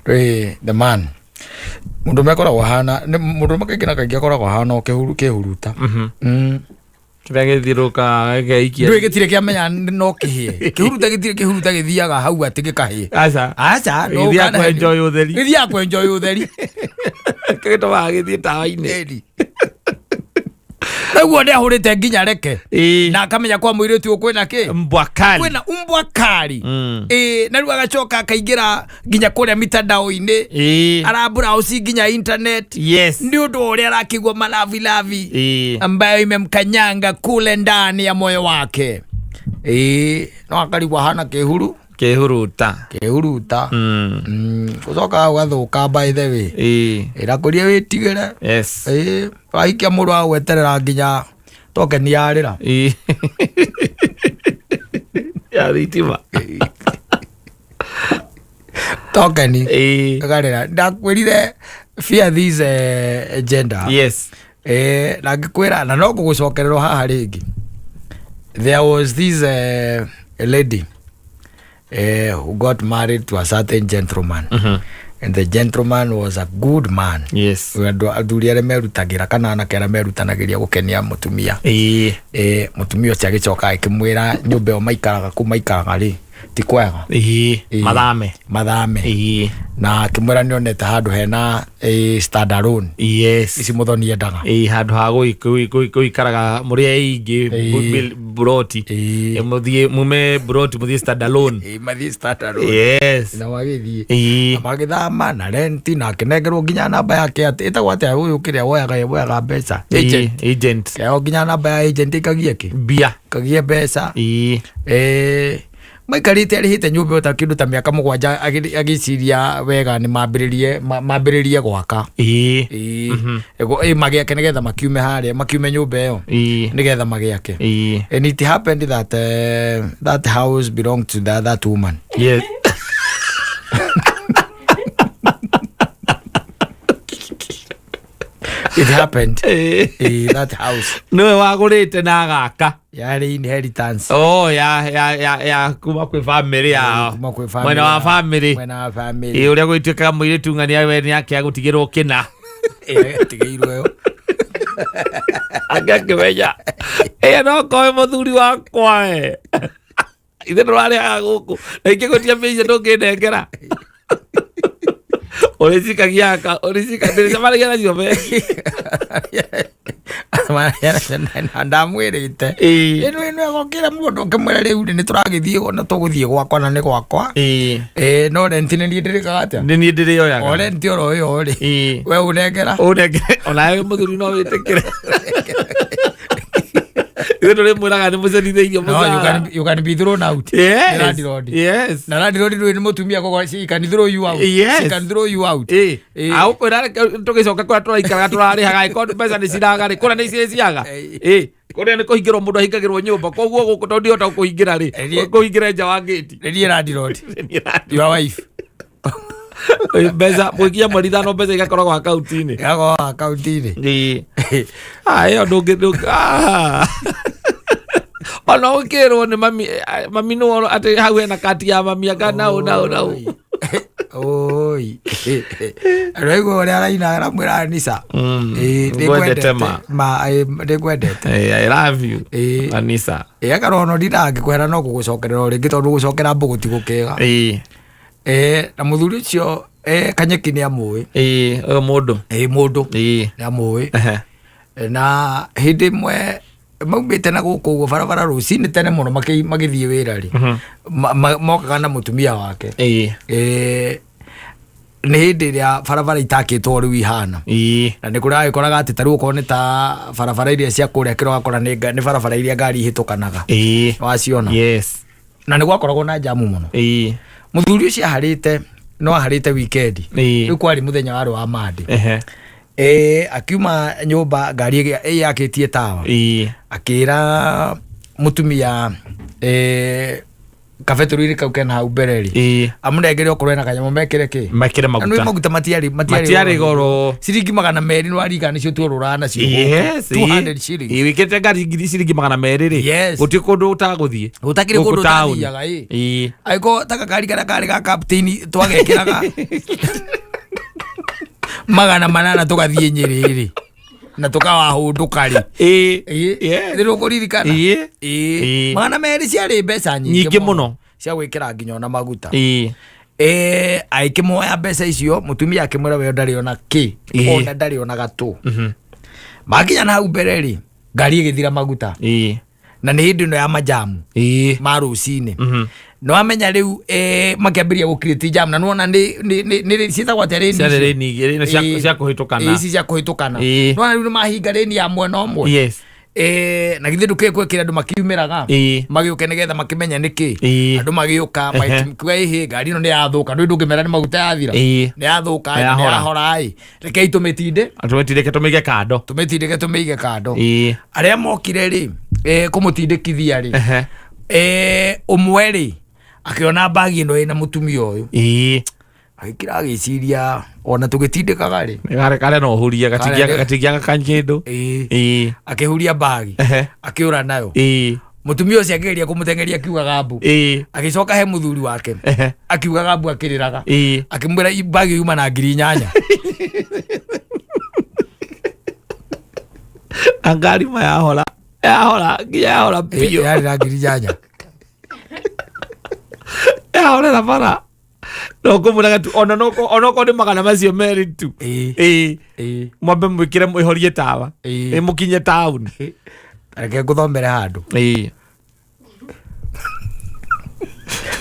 Ĩĩ, the man. Mũndũ ũmwe akoragwo ahana mũndũ ũmwe kaingĩ na kaingĩ akoragwo ahana o kĩhuruta. Kĩrĩa gĩthiũrũrũkaga gĩkeikia. Ndũĩ gĩtirĩ kĩamenya no kĩhĩe. Kĩhuruta gĩtirĩ kĩhuruta gĩthiaga hau atĩ gĩkahĩe. Aca. Aca, no Gĩthiaga ũkanahenio. kwenjoy ũtheri. Gĩthiaga kwenjoy ũtheri. Gĩtũmaga gĩthiĩ tawa-inĩ. Ĩni. Rĩu nĩ ahũrĩte nginya reke. Na akamenya kwa mũirĩtu ũyũ kwĩna kĩ? Mbwa kali. Kwĩna umbwa kali. Ĩĩ, na rĩu agacoka akaingĩra nginya kũrĩa mitandao-inĩ. Arabrowse nginya internet. Nĩ ũndũ wa ũrĩa arakĩigua malavilavi ambayo imemkanyanga kule ndani ya moyo wake. Ĩĩ, no akarigwo ahana kĩhuru. Kĩhuruta. Kĩhuruta. Gũcoka ũgathũka, by the way. Ĩrakũria wĩtigĩre. Ĩĩ, wahikia mũndũ wa gweterera nginya tokeni yarĩra. Ĩĩ. Ya thitima. Tokeni ĩkarĩra. Ndakwĩrire fear this gender. Na ngĩkwĩra na no ngũgũcokererwo haha rĩngĩ. There was this A lady who got married to a certain gentleman. And the gentleman was a good man. Yes. Andũ athuri arĩa merutagĩra kana anake arĩa merutanagĩria gũkenia mũtumia. Ĩĩ. Mũtumia ũcio agĩcoka akĩmwĩra nyũmba ĩyo maikaraga kũu maikaraga rĩ ti kwega. Ĩĩ. Ĩĩ. Mathame. Mathame. Ĩĩ. Na akĩmwĩra nĩonete handũ hena stand alone. Yes. Ici mũthoni endaga. Ĩĩ, handũ ha gũikaraga mũrĩ aingĩ. Ĩĩ. Buroti. Ĩĩ. Mũthiĩ mume buroti mũthiĩ stand alone. Ĩĩ, mathiĩ stand alone. Yes. Na magĩthiĩ. Ĩĩ. Magĩthama na renti na akĩnengerwo nginya namba yake atĩ ĩtagwo atĩa ũyũ kĩrĩa woyaga mbeca. Agent. Ĩĩ, agent. Kĩheo nginya namba ya agent ĩkagie kĩ? Mbia. Kagie mbeca. Ĩĩ. Maikarĩte arĩhĩte nyũmba ĩyo ta kĩndũ ta mĩaka 7 agĩciria wega nĩ mambĩrĩrie gwaka. Ĩĩ. Ĩĩ. Magĩake nĩgetha makiume harĩa, makiume nyũmba ĩyo. Ĩĩ. Nĩgetha magĩake. Ĩĩ. And it happened that that house belonged to that woman. Yes. It happened. Ĩĩ. That house. Nĩwe wagũrĩte na agaka. Yarĩ inheritance. Oh, ya kuma kwĩ family yao. Kuma kwĩ family Mwena wa yao. family. Mwena wa family. Ĩĩ, ũrĩa gwĩtuĩkaga mũirĩtu ng'ania we nĩ ake agũtigĩrwo kĩna. Ĩĩ, atigĩirwo ĩyo. Angĩ akĩmenya. Ĩĩ, no koe mũthuri wakwa e. Ithe ndũrarĩhaga gũkũ. Na ingĩgũtia mbia icio ndũngĩnengera. Ũrĩcikagia aka, ũrĩcika, ndĩrĩcemanagia nacio bengi. Ndamwĩrĩte. Ĩĩ. Ĩno ĩno egokĩra mũndũ ũkĩmwĩra rĩu nĩ tũragĩthiĩ ona tũgũthiĩ gwakwa na nĩ gwakwa. Ĩĩ. No rent nĩ niĩ ndĩrĩkaga atĩa? Nĩ niĩ ndĩrĩoyaga. O rent oro ĩyo rĩ. Ĩĩ. We ũnengera. Ũnengere. Onawe mũthuri no wĩtĩkĩre. Ithuĩ tũrĩmwĩraga nĩ mũcerithĩirio No, mũcara. you can be thrown out. Yes. Nĩ landlord. Yes. Na landlord ndũĩ nĩ mũtumia koguo she can throw you out. Yes. She can throw you out. Ĩĩ. Ĩĩ. Agũkwĩra tũgĩcoka kũrĩa tũraikaraga tũrarĩhaga angĩkorwo mbeca nĩ ciraga rĩ, kũrĩa nĩ cirĩciaga. Ĩĩ. Ĩĩ. Kũrĩa nĩ kũhingĩrwo mũndũ ahingagĩrwo nyũmba, koguo gũkũ tondũ ndihota kũhingĩra rĩ, Ĩĩ. kũhingĩra nja wa gate. Nĩ niĩ landlord. Nĩ niĩ landlord. Your wife. Mbeca mũikia mweri 5 mbeca igakoragwo akaunti-inĩ. Igakoragwo akaunti-inĩ. Ĩĩ. Ĩyo ndũngĩ, ah. Ona ũkĩrwo nĩ mami, mami nĩwe atĩ hau hena kati ya mami anga nau, nau, nau. Oi. Ũraigua ũrĩa araina aramwĩra Anisa. Ĩĩ, Ngwendete ma. Ma, ĩĩ, nĩngwendete. Ĩĩ, I love you. Ĩĩ. Anisa. Ĩĩ, akarwo ono ndindangĩkwĩra no gũgũcokerera o rĩngĩ tondũ gũcokera mbũgũ ti gũkĩga. Ĩĩ. Na mũthuri ũcio, Kanyeki nĩ amũĩ. Ĩĩ, ũyũ mũndũ. Ĩĩ, mũndũ. Ĩĩ. Nĩ amũĩ. Ehe. Na hĩndĩ ĩmwe maumĩte na gũkũ ũguo barabara rũcinĩ tene mũno magĩthiĩ wĩra rĩ. Mokaga na mũtumia wake. Ĩĩ. Nĩ hĩndĩ ĩrĩa barabara itakĩtwo rĩu ihana. Ĩĩ. Na nĩ kũrĩa agĩkoraga atĩ ta rĩu okorwo nĩ ta barabara iria cia kũrĩa kĩro ũgakora nĩ barabara iria ngari ihĩtũkanaga. Ĩĩ. Waciona? Yes. Na nĩ gwakoragwo na jamu mũno. Ĩĩ. Mũthuri ũcio aharĩte, no aharĩte weekend. Ĩĩ. Rĩu kwarĩ mũthenya warĩ wa Monday. Ehe. Akiuma nyũmba ngari ĩyakĩtie tawa. Ĩĩ. Akĩra mũtumia, kabetũrũ-inĩ kau kena hau mbere rĩ. Ĩĩ. Amũnengere okorwo ena kanyamũ mekĩre kĩ? Mekĩre Na nĩ maguta. maguta matiarĩ Matiarĩ goro. goro. Ciringi 200 nĩ waringa nĩcio tuorũraga nacio gũkũ. Yes, Two ĩĩ. hundred shillings. Ĩĩ, wĩkĩrĩte ngari ngiri ciringi 200 rĩ. Yes. Gũtirĩ kũndũ ũtagũthiĩ. Gũtakĩrĩ Gũkũ kũndũ town. ũtathiaga, ĩĩ. Ĩĩ. Angĩkorwo ta gakari karĩa karĩ ga captain twagekĩraga 800 tũgathiĩ Nyĩrĩ rĩ. Na tũkawahũndũka rĩ. Ĩĩ. Ĩĩ. Yes. Nĩ ũkũririkana? Ĩĩ. Ĩĩ. Ĩĩ. 200 ciarĩ mbeca nyingĩ Nyingĩ mũno. Cia gwĩkĩra nginya ona maguta. Ĩĩ. Agĩkĩmuoya mbeca icio, mũtumia akĩmwĩra we ndarĩ ona kĩ. Ĩĩ. Ona ndarĩ ona gatũ. Makinya na hau mbere rĩ, ngari ĩgĩthira maguta. Ĩĩ. Na nĩ hĩndĩ ĩno ya majamu. Ĩĩ. Ma rũcinĩ. No amenya rĩu, makĩambĩrĩria gũcreate jam, na nĩwona nĩ ciĩtagwo atĩa rĩni Ciarĩ icio? rĩni igĩrĩ, na cia kũhĩtũkana. Ĩĩ, ici cia kũhĩtũkana. Ĩĩ. Nĩwona rĩu nĩmahinga rĩni ya mwena ũmwe. Yes. Na githĩ ndũkĩũĩ gwĩkĩra andũ makiumĩraga? Ĩĩ. Magĩũke nĩgetha makĩmenye nĩkĩ. Ĩĩ. Andũ magĩũka, Ehe. magĩkiuga, ĩhĩ, ngari ĩno nĩ yathũka. Ndũĩ ndũngĩmera nĩ maguta yathira. Ĩĩ. Nĩ yathũka, Nĩ nĩ yahora. yahora, ĩ. Rekei tũmĩtinde. Tũmĩtindĩke tũmĩige kando. Tũmĩtindĩke tũmĩige kando. Ĩĩ. Arĩa mokire rĩ, kũmũtindĩkithia rĩ. Ehe. Ũmwe rĩ, akĩona bagi ĩno ĩna mũtumia ũyũ. Ĩĩ. Agĩkira agĩciria ona tũgĩtindĩkaga rĩ. Karĩa no ũhurie, Karĩa nĩ- gatingĩaga kanyĩndũ. Ĩĩ. Ĩĩ. Akĩhuria bagi. Ehe. Akĩũra nayo. Ĩĩ. Mũtumia ũcio akĩgeria kũmũteng'eria akiugaga mbu. Agĩcoka he mũthuri wake. Akiugaga mbu akĩrĩraga. Akĩmwĩra bagi yuma na 8,000. Angari ma yahora yahora nginya yahora biũ. Yarĩ na 8,000. Yahorera bara no kũmũraga tu ona no onokorwo nĩ magana macio merĩ tu. Ĩĩ. Mwambe mwĩkĩre mwĩhorie tawa. Ĩĩ, mũkinye taũni. Reke ngũthomere handũ.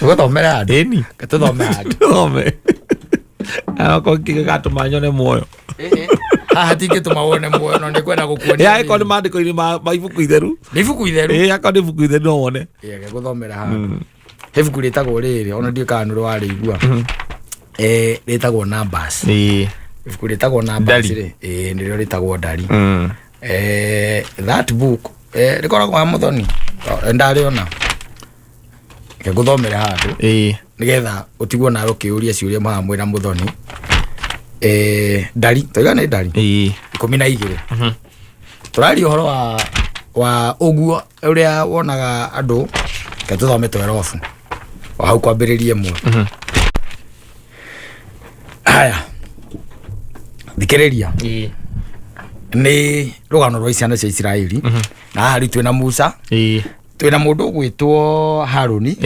Ngũthomere handũ. Ĩni. Reke tũthome handũ. Thome okorwo kĩgĩ gatũma nyone muoyo. Haha tingĩtũma wone muoyo no nĩngwenda gũkuonia. Ĩ, angĩkorwo nĩ maandĩko-inĩ ma ibuku itheru. Nĩ ibuku itheru. Ĩ, akorwo nĩ ibuku itheru no wone. Ĩĩ, reke ngũthomere handũ. He ibuku rĩtagwo rĩrĩ ona ndiũĩ kana nĩ warĩigua. Rĩtagwo Numbers. Ibuku rĩtagwo Numbers Ndari. rĩ, ĩĩ, nĩrĩo rĩtagwo Ndari. That book rĩkoragwo ha mũthoni. Ndarĩona. Reke ngũthomere handũ. Nĩgetha ũtigwo nawe ũkĩũria ciũria maha mwĩna mũthoni. Ndari, twaiga nĩ Ndari. 12. Tũraria ũhoro wa ũguo ũrĩa wonaga andũ, reke tũthome twerobu. O hau kwambĩrĩria ĩmwe. Haya. Thikĩrĩria. Nĩ rũgano rwa ciana cia Isiraeli. Na haha rĩu twĩna Musa. Twĩna mũndũ ũgwĩtwo Harũni.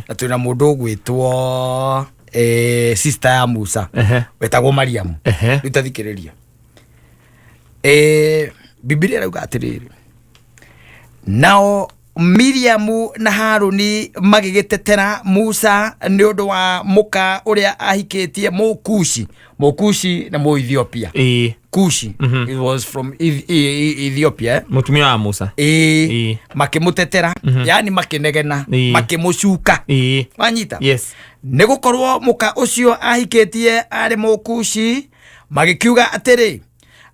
Na twĩna mũndũ ũgwĩtwo sister ya Musa. Wetagwo Mariamu. Rĩu ta thikĩrĩria. Bibilia ĩrauga atĩrĩrĩ, nao Miriamu na Harũni magĩgĩtetera Musa nĩ ũndũ wa mũka ũrĩa ahikĩtie Mũkushi. Mũkushi nĩ Mũethiopia. Kushi. It was from Ethiopia. Mũtumia wa Musa. Makĩmũtetera, yani makĩnegena, makĩmũcuka. Wanyita? Yes. Nĩ gũkorwo mũka ũcio ahikĩtie arĩ Mũkushi, magĩkiuga atĩrĩ,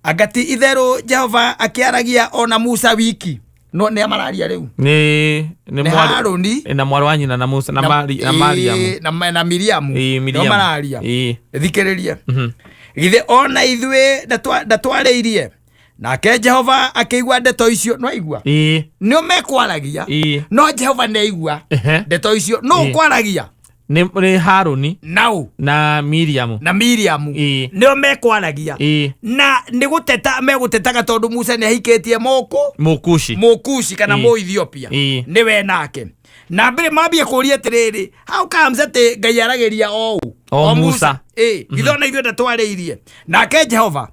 anga ti itherũ Jehova akĩaragia ona Musa wiki. No nĩ amararia rĩu. Nĩ Nĩ mwarĩ Harũni. Na mwarĩ wa nyina na Musa, na na Mariamu. Na Miriamu. Ĩĩ, Nĩo Miriamu. mararia. Thikĩrĩria. Githĩ ona ithuĩ ndatwarĩirie. Nake Jehova akĩigua ndeto icio. No aigua? Nĩo mekwaragia. No Jehova nĩaigua ndeto icio. No ũkwaragia? Nĩ Harũni. Nau. Na Miriamu. Na Miriamu. Nĩo mekwaragia. Na nĩ gũteta megũtetaga tondũ Musa nĩ ahikĩtie mũkũ. Mũkushi. Mũkushi kana Mũethiopia. Nĩwe nake. Na mbere mambie kũria atĩrĩrĩ, how comes atĩ Ngai aragĩria o ũ? O O Musa. Musa. Githĩ ona ithuĩ ndatwarĩirie. Nake Jehova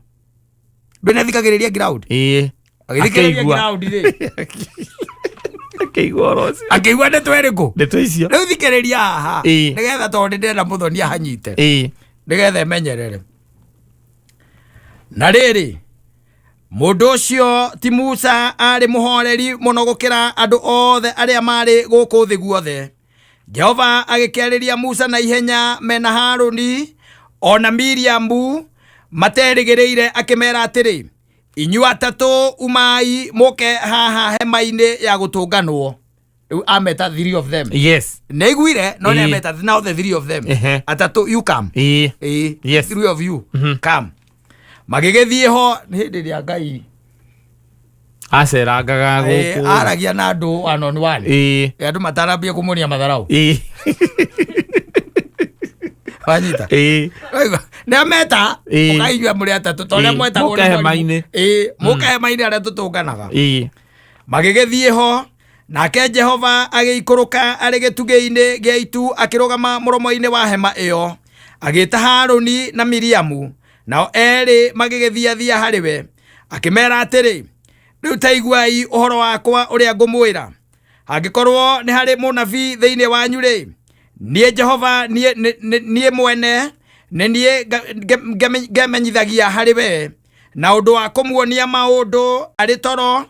ndũnathikagĩrĩria ground. Agĩthikĩrĩria Akĩigua. ground rĩ. Akĩigua ũhoro ũcio. Akĩigua ndeto ĩrĩkũ? Ndeto icio. Rĩu thikĩrĩria haha. Nĩgetha tondũ nĩndĩrenda mũthoni ahanyite. Nĩgetha emenyerere. Na rĩrĩ, mũndũ ũcio ti Musa arĩ mũhoreri mũno gũkĩra andũ othe arĩa marĩ gũkũ thĩ guothe. Jehova agĩkĩarĩria Musa na ihenya mena Harũni ona Miriamu materĩgĩrĩire, akĩmera atĩrĩ, inyuĩ atatũ umai mũke haha hema-inĩ ya gũtũnganwo. Rĩu ameta three of them. Yes. Nĩaiguire, no nĩameta now the three of them. Atatũ, you come. Yes. Three of you come. Magĩgĩthiĩ ho nĩ hĩndĩ ĩrĩa Ngai acerangaga gũkũ. Aragia na andũ one on one. Andũ matarambia kũmuonia matharau. Wanyita? Waigua? Nĩ ameta, ũkaigua mũrĩ atatũ, ta ũrĩa mwetagwo Mũke nĩ mwarimũ. hema-inĩ. Mũke hema-inĩ arĩa tũtũnganaga. Magĩgĩthiĩ ho, nake Jehova agĩikũrũka arĩ gĩtugĩ-inĩ gĩa itu akĩrũgama mũromo-inĩ wa hema ĩyo. Agĩĩta Harũni na Miriamu, nao erĩ magĩgĩthiathia harĩ we. Akĩmeera atĩrĩ, rĩu ta iguai ũhoro wakwa ũrĩa ngũmwĩra. Angĩkorwo nĩ harĩ mũnabii thĩinĩ wanyu rĩ, niĩ Jehova, niĩ mwene, nĩ niĩ ngemenyithagia harĩ we, na ũndũ wa kũmuonia maũndũ arĩ toro,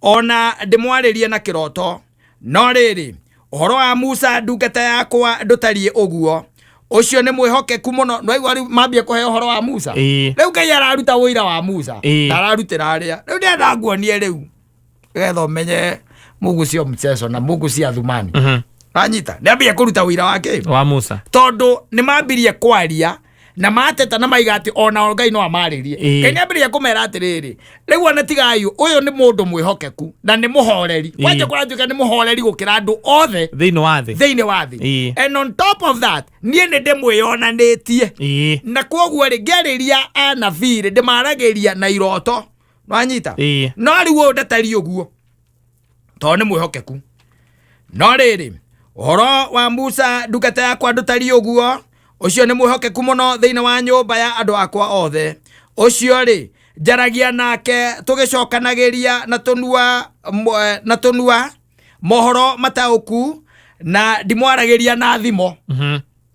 ona ndĩmwarĩrie na kĩroto. No rĩrĩ, ũhoro wa Musa ndungata yakwa ndũtariĩ ũguo. Ũcio nĩ mwĩhokeku mũno. No aigua rĩu mambia kũhe ũhoro wa Musa. Rĩu Ngai araruta ũira wa Musa. Ararutĩra arĩa. Rĩu ndĩrenda nguonie rĩu. Nĩgetha ũmenye Mungu sio mchezo na Mungu si athumani. Wanyita? Nĩambia kũruta ũira wake. Wa Musa. Tondũ nĩ mambirie kwaria Na mateta na maiga atĩ onao Ngai no amarĩrie. Ngai nĩ ambĩrĩria kũmera atĩrĩrĩ, rĩu ona tigai ũyũ nĩ mũndũ mwĩhokeku na nĩ mũhoreri. Kwanja kũratuĩka nĩ mũhoreri gũkĩra andũ othe thĩinĩ wa thĩ. Thĩinĩ wa thĩ. And on top of that, niĩ nĩ ndĩmwĩyonanĩtie. Na koguo rĩ, ngĩarĩria anabii rĩ, ndĩmaragĩria na iroto. Nwanyita? No rĩu ũyũ ndatariĩ ũguo tondũ nĩ mwĩhokeku. No rĩrĩ, ũhoro wa Musa ndungata yakwa ndũtariĩ ũguo, ũcio nĩ mwĩhokeku mũno thĩinĩ wa nyũmba ya andũ akwa othe. Ũcio rĩ, njaragia nake tũgĩcokanagĩria na tũnua mohoro mataũku, na ndimwaragĩria na thimo.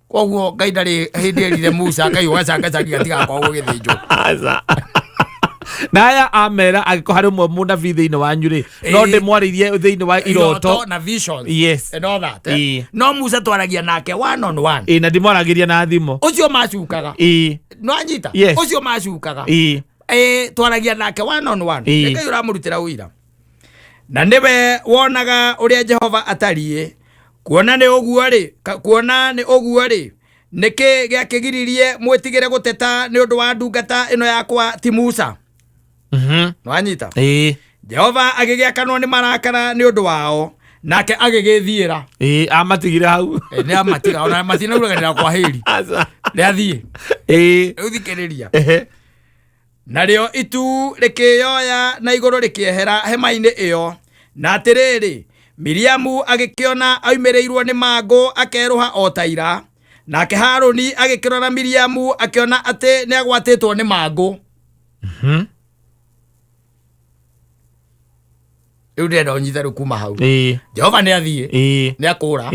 Koguo Ngai ndarĩ hĩndĩ erire Musa Ngai ũgacangacangi gatigakorwo gũgĩthĩnjwo. Aca. Na aya amera angĩkorwo harĩ ũmwe mũnabii thĩinĩ wanyu rĩ, no ndĩmwarĩirie thĩinĩ wa iroto na visions and all that. No Musa twaragia nake one on one. Ĩĩ, na ndĩmwaragĩria na thimo. Ũcio macukaga. No anyita? Yes. Ũcio macukaga. Twaragia nake one on one. Ngai ũramũrutĩra ũira. Na nĩwe wonaga ũrĩa Jehova atariĩ. Kuona nĩ ũguo rĩ, kuona nĩ ũguo rĩ, nĩkĩ gĩakĩgiririe mwĩtigĩre gũteta nĩ ũndũ wa ndungata ĩno yakwa ti Musa? Nĩwanyita? Jehova agĩgĩakanwo nĩ marakara nĩ ũndũ wao, nake agĩgĩthiĩra. Ĩĩ, amatigire hau. Nĩ amatiga, ona matinauraganĩra kwa hĩri. Aca. Nĩ athiĩ. Rĩu thikĩrĩria. Narĩo itu rĩkĩyoya na igũrũ rĩkĩehera hema-inĩ ĩyo. Na atĩrĩrĩ, Miriamu agĩkĩona oimĩrĩirwo nĩ mangũ akerũha o ta ira. Nake Harũni agĩkĩrora Miriamu akĩona atĩ nĩagwatĩtwo nĩ mangũ. Rĩu ndĩrenda ũnyite rĩu kuma hau. Jehova nĩ athiĩ. Nĩ akũra.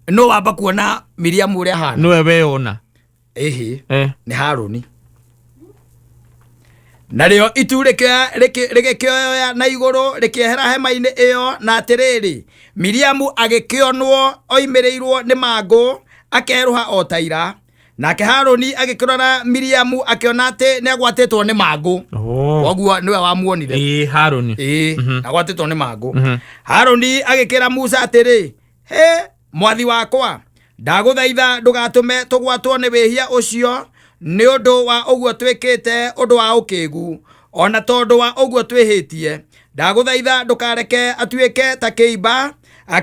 Nũ wamba kuona Miriamu ũrĩa ahana? Nĩwe weyona. Ĩhĩ. Nĩ Harũni. Narĩo itu rĩgĩkĩoya na igũrũ rĩkĩehera hema-inĩ ĩyo, na atĩrĩrĩ, Miriamu agĩkĩonwo oimĩrĩirwo nĩ mangũ akerũha o ta ira. Nake Harũni agĩkĩrora Miriamu akĩona atĩ nĩagwatĩtwo nĩ mangũ. Koguo nĩwe wamuonire. Ĩĩ, Harũni. Ĩĩ, agwatĩtwo nĩ mangũ. Harũni agĩkĩra Musa atĩrĩ, Hĩ, mwathi wakwa, ndagũthaitha ndũgatũme tũgwatwo nĩ wĩhia ũcio nĩ ũndũ wa ũguo twĩkĩte ũndũ wa ũkĩgu, ona tondũ wa ũguo twĩhĩtie. Ndagũthaitha ndũkareke atuĩke ta kĩimba,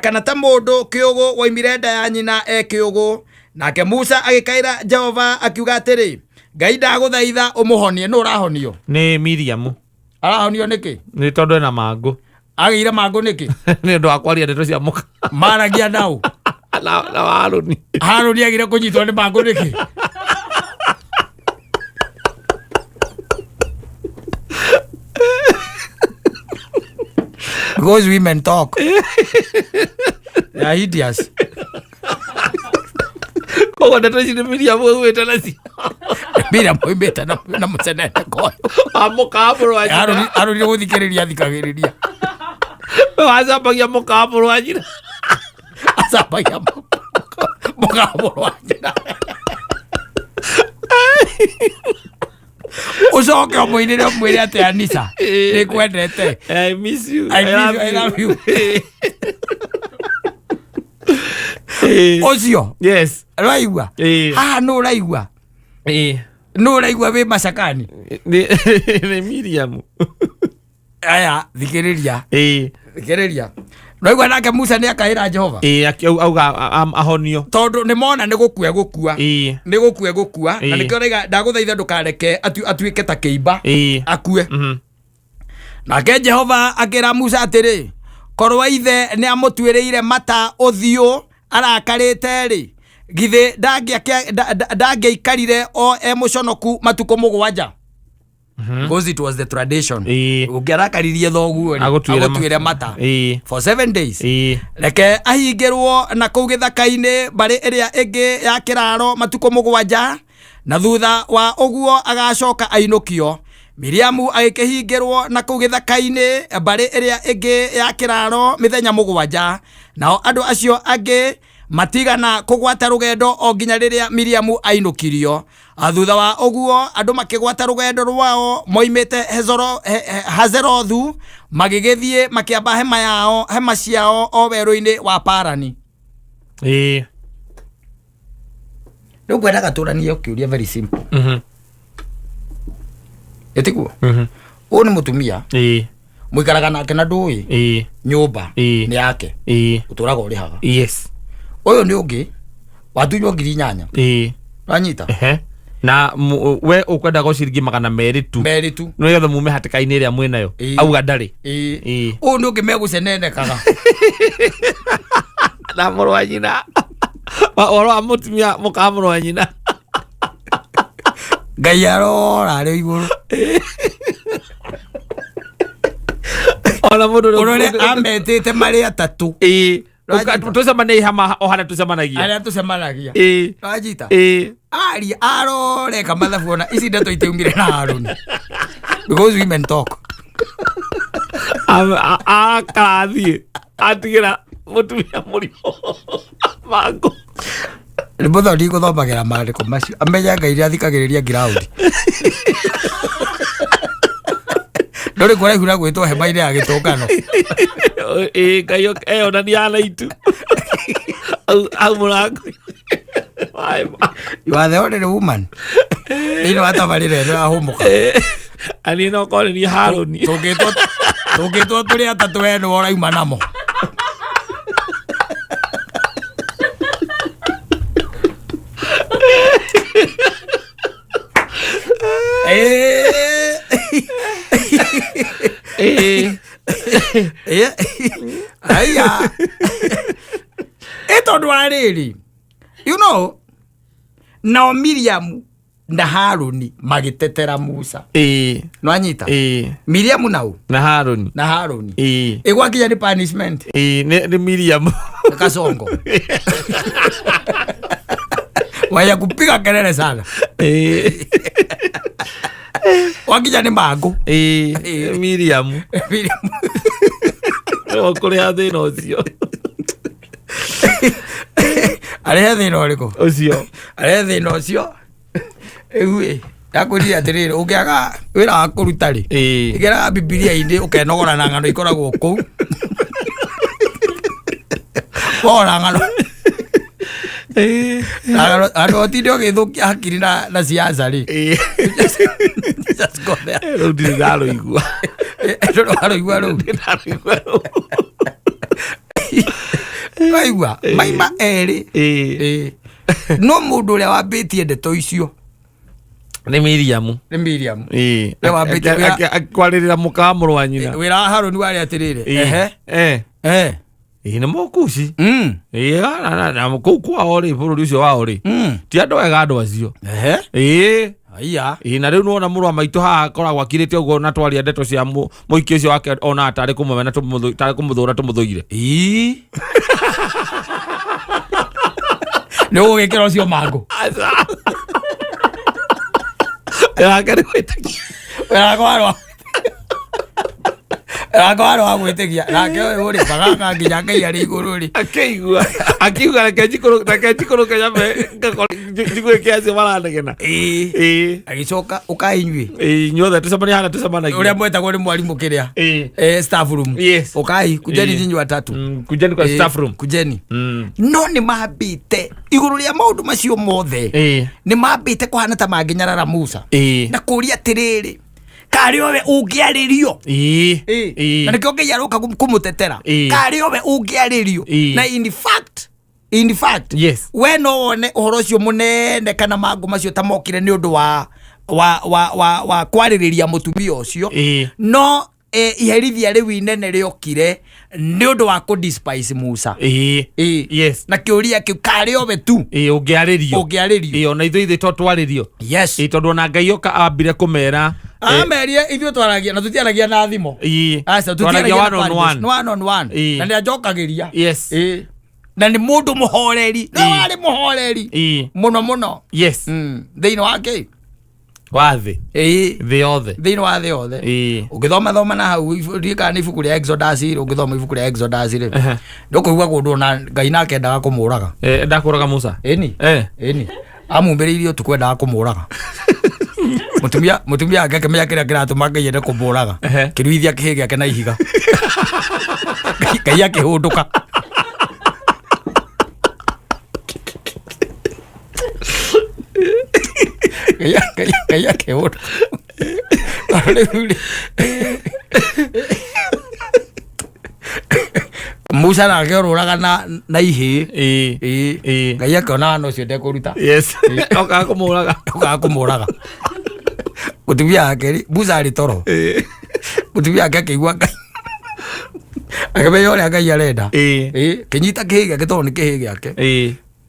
kana ta mũndũ kĩũgũ woimire nda ya nyina e kĩũgũ. Nake Musa agĩkaĩra Jehova akiuga atĩrĩ, Ngai ndagũthaitha ũmũhonie. Nũ ũrahonio? Nĩ Miriamu. Arahonio nĩkĩ? Nĩ tondũ ena mangũ. Agĩire mangũ nĩkĩ? Nĩ ũndũ wa kwaria ndeto cia mũka. Maragia nao. Na Harũni. Harũni agire kũnyitwo nĩ mangũ nĩkĩ? Because women talk. They are hideous. Koguo ndeto ici nĩ Miriam aumĩte nacio. Miriam oimĩte na mũcenene koyo. Wa mũka mũrũ wa nyina. Harũni nĩ gũthikĩrĩria athikagĩrĩria. Wacambagia mũka mũrũ wa nyina. Acambagia mũka mũrũ wa nyina. Ũcoke ũmũinĩre ũmwĩre atĩ Anisa, nĩngwendete. I miss you. I miss you, I love you. Ũcio. Yes. Ũraigua? Haha nũ ũraigua? Nũ ũraigua wĩ macakani? Nĩ Miriam. Aya, thikĩrĩria. Thikĩrĩria. Ũraigua nake Musa nĩ akaĩra Jehova? Auga ahonio. Tondũ nĩ mona nĩ gũkua gũkua. Nĩ gũkua gũkua. Na nĩkĩo ũraiga ndagũthaitha ndũkareke atuĩke ta kĩimba. Akue. Nake Jehova akĩra Musa atĩrĩ, korwo ithe nĩ amũtuĩrĩire mata ũthiũ arakarĩte rĩ, githĩ ndangĩaikarire o e mũconoku matukũ mũgwanja? Because it was the tradition. Ũngĩarakaririe thoguo rĩ, agũtuĩre mata for 7 days. Reke ahingĩrwo na kũu gĩthaka-inĩ mbarĩ ĩrĩa ĩngĩ ya kĩraro matukũ mũgwanja, na thutha wa ũguo agacoka ainũkio. Miriamu agĩkĩhingĩrwo na kũu gĩthaka-inĩ mbarĩ ĩrĩa ĩngĩ ya kĩraro mĩthenya mũgwanja, nao andũ acio angĩ matigana kũgwata rũgendo o nginya rĩrĩa Miriamu ainũkirio. Thutha wa ũguo andũ makĩgwata rũgendo rwao moimĩte Hazerothu, magĩgĩthiĩ makĩamba hema ciao o werũ-inĩ wa Parani. Rĩu ngwendaga tũranie kĩũria very simple. Ĩtiguo? Ũyũ nĩ mũtumia mũikaraga nake na ndũĩ nyũmba nĩ yake, ũtũraga ũrĩhaga. Ũyũ nĩ ũngĩ watunywo 8,000. Wanyita? Ehe. Na we ũkwendaga ciringi 200 tu. Merĩ tu. Nĩgetha mume hatĩka-inĩ ĩrĩa mwĩnayo. Auga ndarĩ. Ũyũ nĩ ũngĩ megũcenenekaga. Na mũrũ wa nyina. Ũhoro wa mũtumia mũka mũrũ wa nyina. Ngai arora arĩ igũrũ. Ona mũndũ ũrĩa Ũrore ametĩte marĩ atatũ. Rwanyita. Tũcemanie hama o harĩa tũcemanagia. Arĩa tũcemanagia. Wanyita? Aria aroreka mathabu ona ici ndeto itiumire na Harũni. Because women talk. Akarathiĩ atigĩra mũtumia mũrimũ mangũ. Nĩ mũthoni gũthomagĩra maandĩko macio amenya Ngai nĩathikagĩrĩria ground. Ndũrĩ kũraihu na gwĩtwo hema-inĩ ya gĩtũngano. Ĩĩ Ngai eyonania na itu hau mũrango wa hema. You are the only woman thĩinĩ wa tabarĩra ĩno ya hũmũka. Ani no korwo nĩ Harũni. Tũngĩtwo tũrĩ atatũ we nĩwe ũrauma namo. Aya. Ĩ tondũ wa rĩrĩ, you know, nao Miriam na Harũni magĩtetera Musa. Nĩwanyita? Miriam na ũ? Na Harũni. Na Harũni. Ĩgwakinya nĩ punishment. Nĩ Miriam. Kasongo. Waya kupiga kelele sana. Wakinya nĩ mangũ. Miriam. Miriam. Nĩwe ũkũrĩha thĩna ũcio. Arehe thĩna ũrĩkũ? Ũcio. Arehe thĩna ũcio. Rĩu ĩ, ndakwĩrire atĩrĩrĩ, ũngĩaga wĩra wa kũruta rĩ, ĩgeraga Bibilia-inĩ ũkenogora na ng'ano ikoragwo kũu. Wona ng'ano. Andũ ũtinde ũgĩthũkia hakiri na siasa rĩ. Just go there. Rĩu ndirĩ ndarũigua. Ndũrĩ warũigua rũu? Ndirĩ ndarũigua rũu. Waigua? Maima erĩ. No mũndũ ũrĩa wambĩtie ndeto icio Nĩ Miriam. Nĩ Miriam. Nĩ wambĩtie Akwarĩrĩra mũka wa mũrũ wa nyina. Wĩra wa Harũni warĩ atĩrĩrĩ. Ehe. Ĩĩ nĩ mũkuci. Ĩĩ, na kũu kwao rĩ, bũrũri ũcio wao rĩ. Ti andũ ega andũ acio. Ehe. Ĩĩ. Aya. Ĩĩ, na rĩu nĩwona mũrũ wa maitũ haha akoragwo akirĩte ũguo na twaria ndeto cia mũhiki ũcio wake ona tarĩ kũmũmena tarĩ kũmũthũra tũmũthũire. Ĩĩ. Nĩ ũgũgĩkĩra ũcio mangũ. Aca. Wake nĩ gwĩtĩkia. Wĩra wakwa warĩ wa wakwa warĩ wa gwĩtĩkia. Nake ũyũ rĩ, bagaka nginya Ngai arĩ igũrũ rĩ. Akĩigua. Akiuga reke njikũrũke, reke njikũrũke nyambe njigue kĩ acio maranegena. Ĩĩ. Ĩĩ. Agĩcoka ũkai inyuĩ. Ĩĩ, inyuothe tũcemanie harĩa tũcemanagia. Ũrĩa mwetagwo nĩ mwarimũ kĩrĩa. Ĩĩ. Staff room. Yes. Ũkai, kujeni Ĩĩ. nyinyi watatu. Kujeni kwa staff room. Kujeni. No nĩ mambĩte igũrũ rĩa maũndũ macio mothe. Nĩ mambĩte kũhana ta mangĩnyarara Musa. Na kũũria atĩrĩrĩ, karĩ owe ũngĩarĩrio. Na nĩkĩo Ngai aroka kũmũtetera. Karĩ owe ũngĩarĩrio. Na in fact, Yes. we no wone ũhoro ũcio mũnene kana mangũ macio ta mokire nĩ ũndũ wa kwarĩrĩria mũtumia ũcio. No iherithia rĩu inene rĩokire nĩ ũndũ wa kũ despise Musa. Yes. Na kĩũria kĩu karĩ owe tu. Ũngĩarĩrio. Ũngĩarĩrio. Ona ithuĩ ithuĩ to twarĩrio. Yes. Tondũ ona Ngai oka ambire kũmera, Amerie ithuĩ twaragia na tũtiaragia na thimũ. Aca, Twaragia tũtiaragia one na on kwaria. one. Nĩ one on one. Na nĩ anjokagĩria. Yes. Na nĩ mũndũ mũhoreri. Nĩ warĩ mũhoreri. Mũno mũno. Yes. Thĩinĩ wa kĩ? Wa thĩ. Thĩ yothe. Thĩinĩ wa thĩ yothe. Ũngĩthoma thoma na hau, ndiũĩ kana nĩ ibuku rĩa Exodus rĩ, ũngĩthoma ibuku rĩa Exodus rĩ, nĩ ũkũigua kũndũ ona Ngai nake endaga kũmũraga. Ndakũraga Musa? Ĩni. Ĩni. Amumbĩrĩirie ũtukũ endaga kũmũraga. Mũtumia wake akĩmenya kĩrĩa kĩratũma Ngai ende kũmũraga. Kĩruithia kĩhĩ gĩake na ihiga. Ngai akĩhũndũka. Ngai akĩhũra. Rĩu rĩ, Musa nake orũraga na ihĩĩ. Ĩĩ. Ĩĩ. Ngai akĩona wana ũcio ndekũruta. Yes, okaga kũmũraga. Okaga kũmũraga. Mũtumia wake rĩ, Musa arĩ toro, mũtumia wake akĩigua Ngai, akĩmenya ũrĩa Ngai arenda. Ĩĩ, kĩnyita kĩhĩ gĩake tondũ nĩ kĩhĩ gĩake.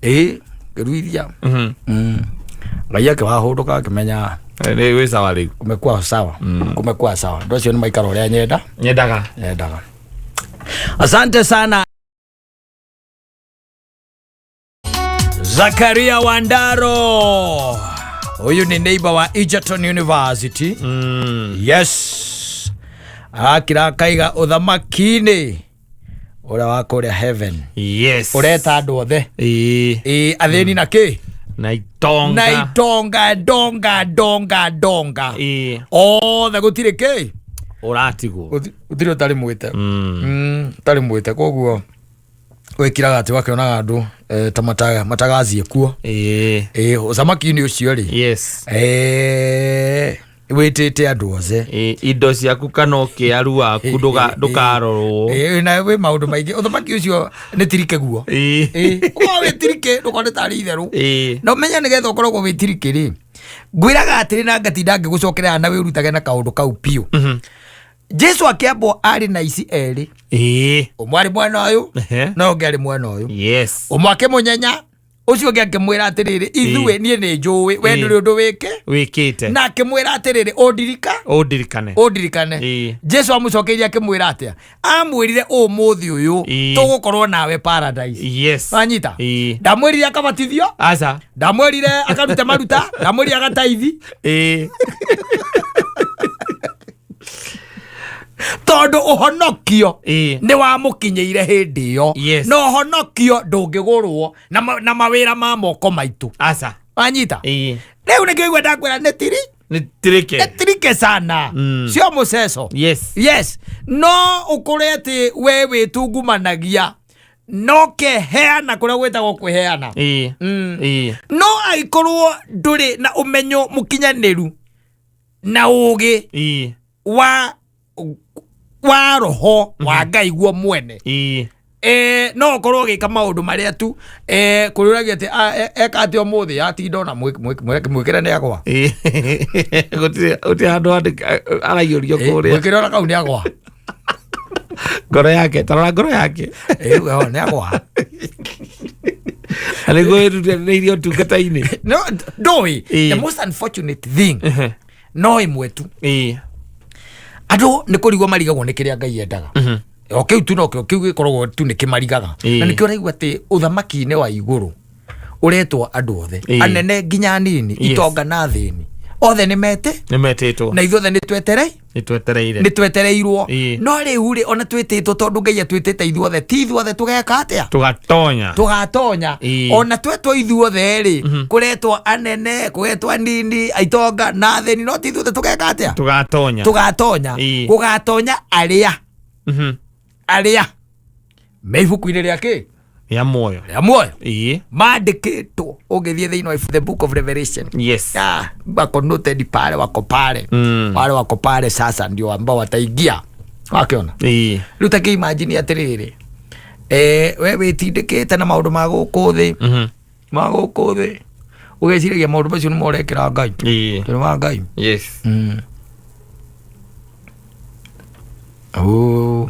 Ĩĩ, kĩruithia. Ngai akĩwahũndũka akĩmenya Nĩ wĩ sawa rĩu. Kumekuwa sawa. Kumekuwa sawa. Andũ acio nĩ maikara ũrĩa nyenda Nyendaga. Nyendaga. Asante sana, Zakaria Wandaro. Huyu ni neighbor wa Egerton University. Yes, arakira akaiga ũthamaki-inĩ ũrĩa wa kũrĩa heaven ũreta andũ othe, ĩ athĩni na kĩ na itonga. Na itonga, ndonga ndonga ndonga, othe, gũtirĩ kĩ Ũratigwo. Gũtirĩ ũtarĩ mwĩte. Ũtarĩ mwĩte. Koguo wĩkiraga atĩ wakĩonaga andũ ta matagathiĩ kuo. Ĩ ũthamaki-inĩ ũcio rĩ, wĩtĩte andũ othe. Ĩĩ, indo ciaku kana ũkĩaru waku ndũkarorwo. Ĩ, na wĩ maũndũ maingĩ. Ũthamaki ũcio nĩ tirike guo. Ĩ, ũkorwo wĩ tirike, ndũkone tarĩ itherũ. Na ũmenye nĩgetha ũkoragwo wĩ tirike rĩ, ngwĩraga atĩrĩ na ngatinda ngĩgũcokerera na wĩrutage na kaũndũ kau biũ. Jesu akĩambwo arĩ na ici erĩ. Ũmwe arĩ mwena ũyũ na ũngĩ arĩ mwena ũyũ. Ũmwe akĩmũnyenya, ũcio ũngĩ akĩmwĩra atĩrĩrĩ, ithuĩ niĩ nĩ njũĩ we ndũrĩ ũndũ wĩke. Wĩkĩte. Na akĩmwĩra atĩrĩrĩ, ũndirika Ũndirikane. Ũndirikane. Jesu amũcokeirie akĩmwĩra atĩa? Amwĩrire, ũmũthĩ ũyũ tũgũkorwo nawe paradise. Wanyita? Ndamwĩrire akabatithio. Aca. Ndamwĩrire akarute maruta, ndamwĩrire agataithi. Tondũ ũhonokio nĩ wamũkinyĩire hĩndĩ ĩyo. Na ũhonokio ndũngĩgũrwo na mawĩra ma moko maitũ. Aca. Wanyita? Ĩĩ. Rĩu nĩkĩo igua ndakwĩra nĩ tiri Nĩ tirike. Nĩ tirike sana. Sio mũceco. Yes, no ũkũre atĩ we wĩtungumanagia no keheana kũrĩa gwĩtagwo kwĩheana. No angĩkorwo ndũrĩ na ũmenyo mũkinyanĩru na ũgĩ wa roho wa Ngai guo mwene, no ũkorwo ũgĩka maũndũ marĩa tu kũrĩũragia atĩ eka atĩ ũmũthĩ atinda ona mwĩkĩre nĩ agwa. Ĩĩ. Gũtirĩ handũ araiyũrio kũrĩa. Mwĩkĩre ona kau nĩ agwa. Ngoro yake, tarora ngoro yake. Nĩ agwa. Na nĩguo wĩrutanĩirie ũtungata-inĩ. No ndũĩ, the most unfortunate thing no ĩmwe tu, andũ nĩ kũrigwo marigagwo nĩ kĩrĩa Ngai endaga. O kĩu tu nokĩo kĩu gĩkoragwo tu nĩ kĩmarigaga. Na nĩkĩo ũraigua atĩ ũthamaki-inĩ wa igũrũ ũretwo andũ othe, anene nginya nini, itonga na thĩni, othe nĩ mete Nĩ metĩtwo. Na ithuothe nĩ twetere Nĩ twetereire. Nĩ twetereirwo. No rĩu rĩ, ona twĩtĩtwo, tondũ Ngai atwĩtĩte ithuothe, ti ithuothe tũgeka atĩa? Tũgatonya. Tũgatonya. Ona twetwo ithuothe rĩ, kũretwo anene, kũgetwo anini, itonga na athĩni, no ti ithuothe tũgeka atĩa? Tũgatonya. Tũgatonya. Gũgatonya arĩa arĩa me ibuku-inĩ rĩa kĩ? Rĩa muoyo. Rĩa muoyo. Mandĩkĩtwo ũngĩthiĩ thĩinĩ wa the book of Revelation. Ah, wako noted pale, wako pale. Wale wako pale sasa ndio ambao wataingia, wakiona. Rĩu ta kĩimagine atĩrĩrĩ, we wĩtindĩkĩte na maũndũ ma gũkũ thĩ, ma gũkũ thĩ, ũgeciragia maũndũ macio nĩmo ũrekĩra Ngai. Tondũ wa Ngai. Oh.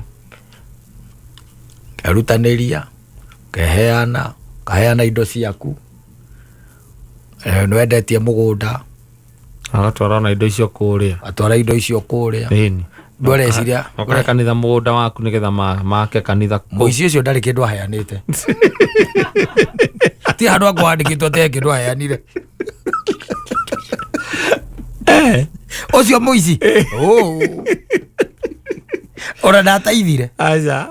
Kerutanĩria, keheana, kaheana indo ciaku. Nĩwendetie mũgũnda. Agatwara ona indo icio kũrĩa. Atwara indo icio kũrĩa. Ĩni. Ndũreciria. Ũkahe kanitha mũgũnda waku nĩgetha make kanitha kũu. Mũici ũcio ndarĩ kĩndũ aheanĩte. Ti handũ akwandĩkĩtwo atĩ he kĩndũ aheanire. Ũcio mũici. Oh. Ona ndataithire. Aca.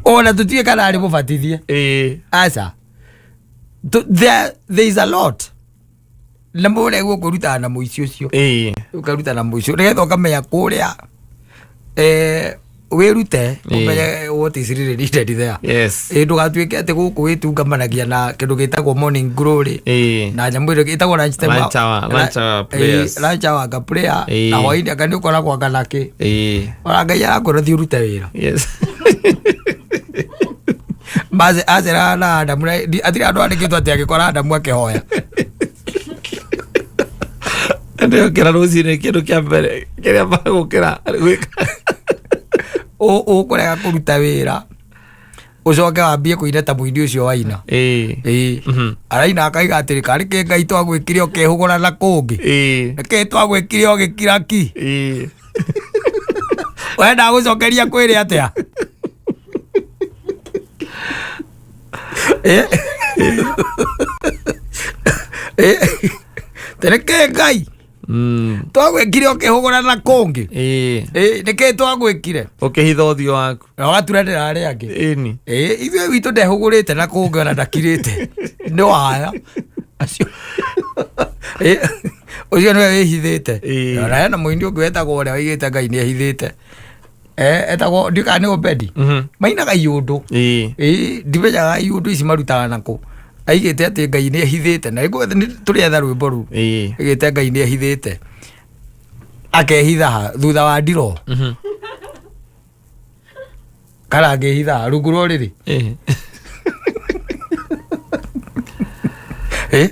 Ona tũtiũĩ kana arĩ mũbatithie. Aca. There is a lot. Na mũrĩa gũkũrutana na mũici ũcio. Ũkaruta na mũici nĩgetha ũkamenya kũrĩa. Wĩrute ũmenye what is really needed there. Ĩ, ndũgatuĩke atĩ gũkũ wĩtungamanagia na kĩndũ gĩtagwo morning glory na nyamũ ĩrĩa ĩtagwo lunch time. Lunch hour- lunch hour prayers. Lunch hour anga prayer na hwainĩ anga nĩ ũkoragwo anga nakĩ. Ona Ngai arakwĩra thiĩ ũrute wĩra. Maze aceraga na Adamu na hatirĩ andũ andĩkĩtwo atĩ agĩkora Adamu akĩhoya. Ndĩokĩra rũcinĩ, kĩndũ kĩa mbere kĩrĩa magũkĩra gwĩka. Ũkũrega kũruta wĩra, ũcoke wambie kũina ta mũini ũcio waina. Ĩĩ. Araina akaiga atĩrĩ, karĩ kĩ Ngai twagwĩkire ũkĩhũgũra na kũngĩ? Nĩkĩ twagwĩkire ũgĩkira ki? Wenda gũcokeria kwĩrĩ atĩa? Eh? Eh? Nĩkĩ Ngai twagwĩkire ũkĩhũgũra na kũngĩ? Nĩkĩ twagwĩkire Ũkĩhitha ũthiũ waku? Na ũgaturanĩra arĩa angĩ. Ĩni. Ĩ, ithuĩ witũ ndehũgũrĩte na kũngĩ, ona ndakirĩte, nĩ waya acio. Ĩ, ũcio nĩwe wĩhithĩte. Ona hena mũini ũngĩ wetagwo ũrĩa waigĩte Ngai nĩ ehithĩte. Eh, etagwo ndiũĩ kana nĩ Obedi. Mainaga iũndũ. Ĩ, ndimenyaga iũndũ ici marutaga nakũ. Aigĩte atĩ Ngai nĩ ehithĩte na tũrĩetha rwĩmbo rũu. Aigĩte Ngai nĩ ehithĩte, akehitha ha thutha wa ndiro kana angĩhitha ha rungu rwa ũrĩrĩ. Eh?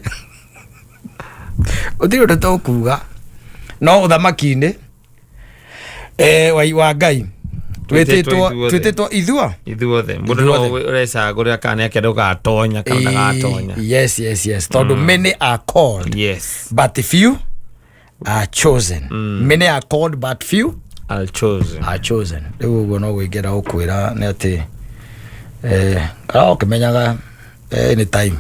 Gũtirĩ ũndũ tũkuga, no ũthamaki-inĩ wa Ngai twĩtĩtwo twĩtĩtwo ithuothe. Twĩtĩtwo ithuo Ithuothe, mũndũ no ũrecagũrĩra kana nĩ akĩenda gũgatonya kana ndagatonya. Yes, tondũ many are called but few are chosen. Many are called but few are chosen. Are chosen. Rĩu ũguo no gwĩkĩra ũkwĩra nĩ atĩ kana ũkĩmenyaga anytime.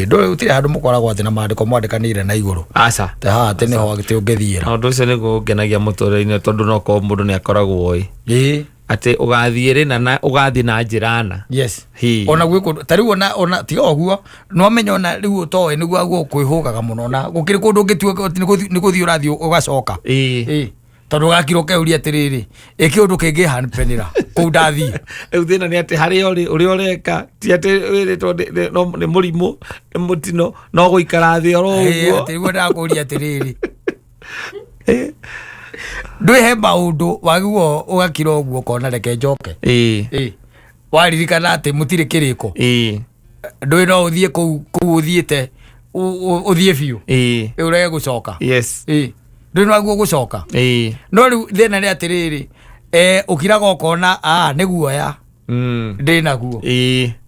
Ndũrĩ, gũtirĩ handũ mũkoragwo atĩ na maandĩko mwandĩkanĩire na igũrũ. Aca. Te haha atĩ nĩho atĩ ũngĩthiĩra. Na ũndũ ũcio nĩguo ũngenagia mũtũrĩre-inĩ, tondũ no korwo mũndũ nĩ akoragwo oĩ atĩ ũgathiĩ rĩna na ũgathiĩ na njĩra na Ona gwĩ kũndũ ta rĩu ona tiga ũguo, no amenya ona rĩu ũtoĩ nĩguo aguo kwĩhũgaga mũno, na gũkĩrĩ kũndũ ũngĩtua atĩ nĩ gũthiĩ ũrathiĩ ũgacoka. Tondũ ũgakira ũkeuria atĩrĩrĩ, ĩ kĩũndũ kĩngĩhanpenĩra kũu ndathiĩ? Rĩu thĩna nĩ atĩ harĩa ũrĩ, ũrĩa ũreka ti atĩ wĩrĩtwo nĩ mũrimũ, nĩ mũtino, no gũikara thĩ oro ũguo. Atĩ nĩguo ndakũria atĩrĩrĩ, ndwĩhe maũndũ wagiguo ũgakira ũguo ũkona reke njoke. Waririkana atĩ mũtirĩ kĩrĩko. Ndũĩ no ũthiĩ kũu ũthiĩte ũthiĩ biũ. Rĩu ũrege gũcoka. Ndũĩ no aguo gũcoka. No rĩu thĩna nĩ atĩrĩrĩ, ũkiraga ũkona a nĩ guoya ndĩ naguo.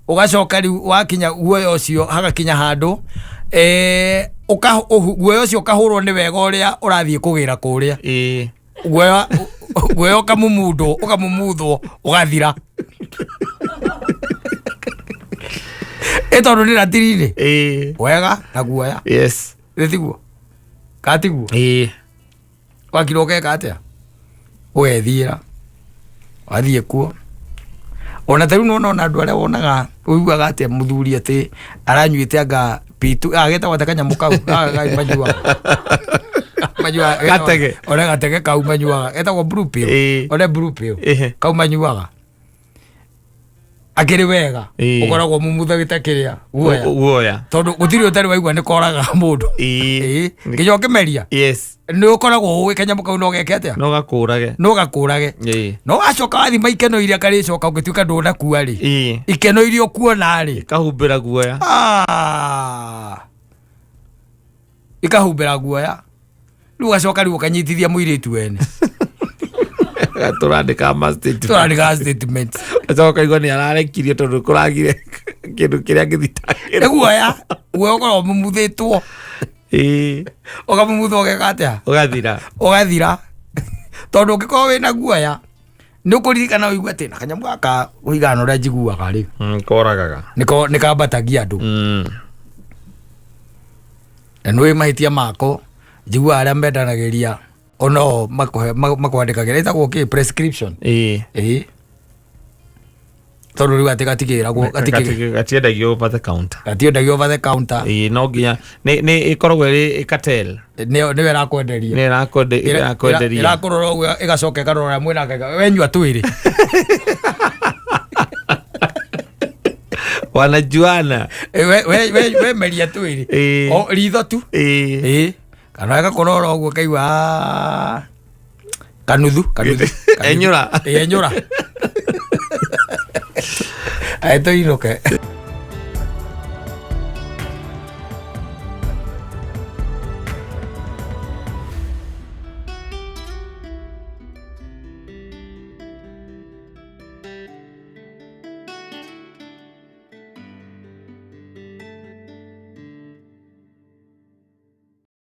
Ũgacoka rĩu wakinya guoya ũcio hagakinya handũ guoya ũcio ũkahũrwo nĩ wega ũrĩa ũrathiĩ kũgĩra kũrĩa. Guoya ũkamumundwo, ũkamumuthwo, ũgathira, ĩ tondũ nĩ ratiri-rĩ wega na guoya. Nĩ tiguo ka tiguo? Wakira ũgeka atĩa? Ũgethiĩra, wathiĩ kuo, ona ta rĩu nĩwona ona andũ arĩa wonaga ũiguaga atĩa mũthuri atĩ aranyuĩte anga pitu agetagwo atĩa kanyamũ kau gaka manyuaga? Gatege. One gatege kau manyuaga getagwo blue pill. One blue pill kau manyuaga akĩrĩ wega. Ũkoragwo mumuthagĩte kĩrĩa guoya. Guoya. Tondũ gũtirĩ ũtarĩ waigua nĩ koraga mũndũ. Nginya ũkĩmeria nĩ ũkoragwo ũĩ kanyamũ kau no geke atĩa? No gakũrage. No gakũrage. No wacoka wathima ikeno iria karĩcoka ũngĩtuĩka ndũnakua rĩ, ikeno iria ũkuona rĩ, Kahumbĩra guoya. Ah. Ikahumbĩra guoya. Rĩu ũgacoka rĩu ũkanyitithia mũirĩtu wene. Tũrandĩka ma statement. Tũrandĩka statement. Acoka kaigua nĩ ararekirie tondũ kũragire kĩndũ kĩrĩa gĩthitangĩrwo. Nĩ guoya, guoya ũkoragwo mũmuthĩtwo. Ũkamumuthwo ũgeka atĩa? Ũgathira. Ũgathira, tondũ ũngĩkorwo wĩna guoya nĩ ũkũririkana ũigue atĩ na kanyamũ gaka kũigana na ũrĩa njiguaga rĩ, Koragaga. Nĩko nĩkambatagia andũ. Na nĩũĩ mahĩtia mako, njiguaga arĩa mendanagĩria onao makwandĩkagĩra ĩtagwo kĩ, prescription. Ĩĩ. Tondũ rĩu atĩ gatigĩragwo gatikĩ Gatiendagio over the counter. Gatiendagio over the counter. Ĩĩ, no nginya nĩ ĩkoragwo ĩrĩ cartel. Nĩyo nĩyo ĩrakwenderia. Nĩ ĩrakwenderia. Ĩrakũrora ũguo, ĩgacoka ĩkarora mwĩna wenyua twĩrĩ. Wanajuana. We meria twĩrĩ. O ritho tu. Ĩĩ, kana ĩgakũrora ũguo kaigua, "Ah, kanuthu kanuthu." Enyũra. Ĩĩ, enyũra. Aĩ, tũinũke.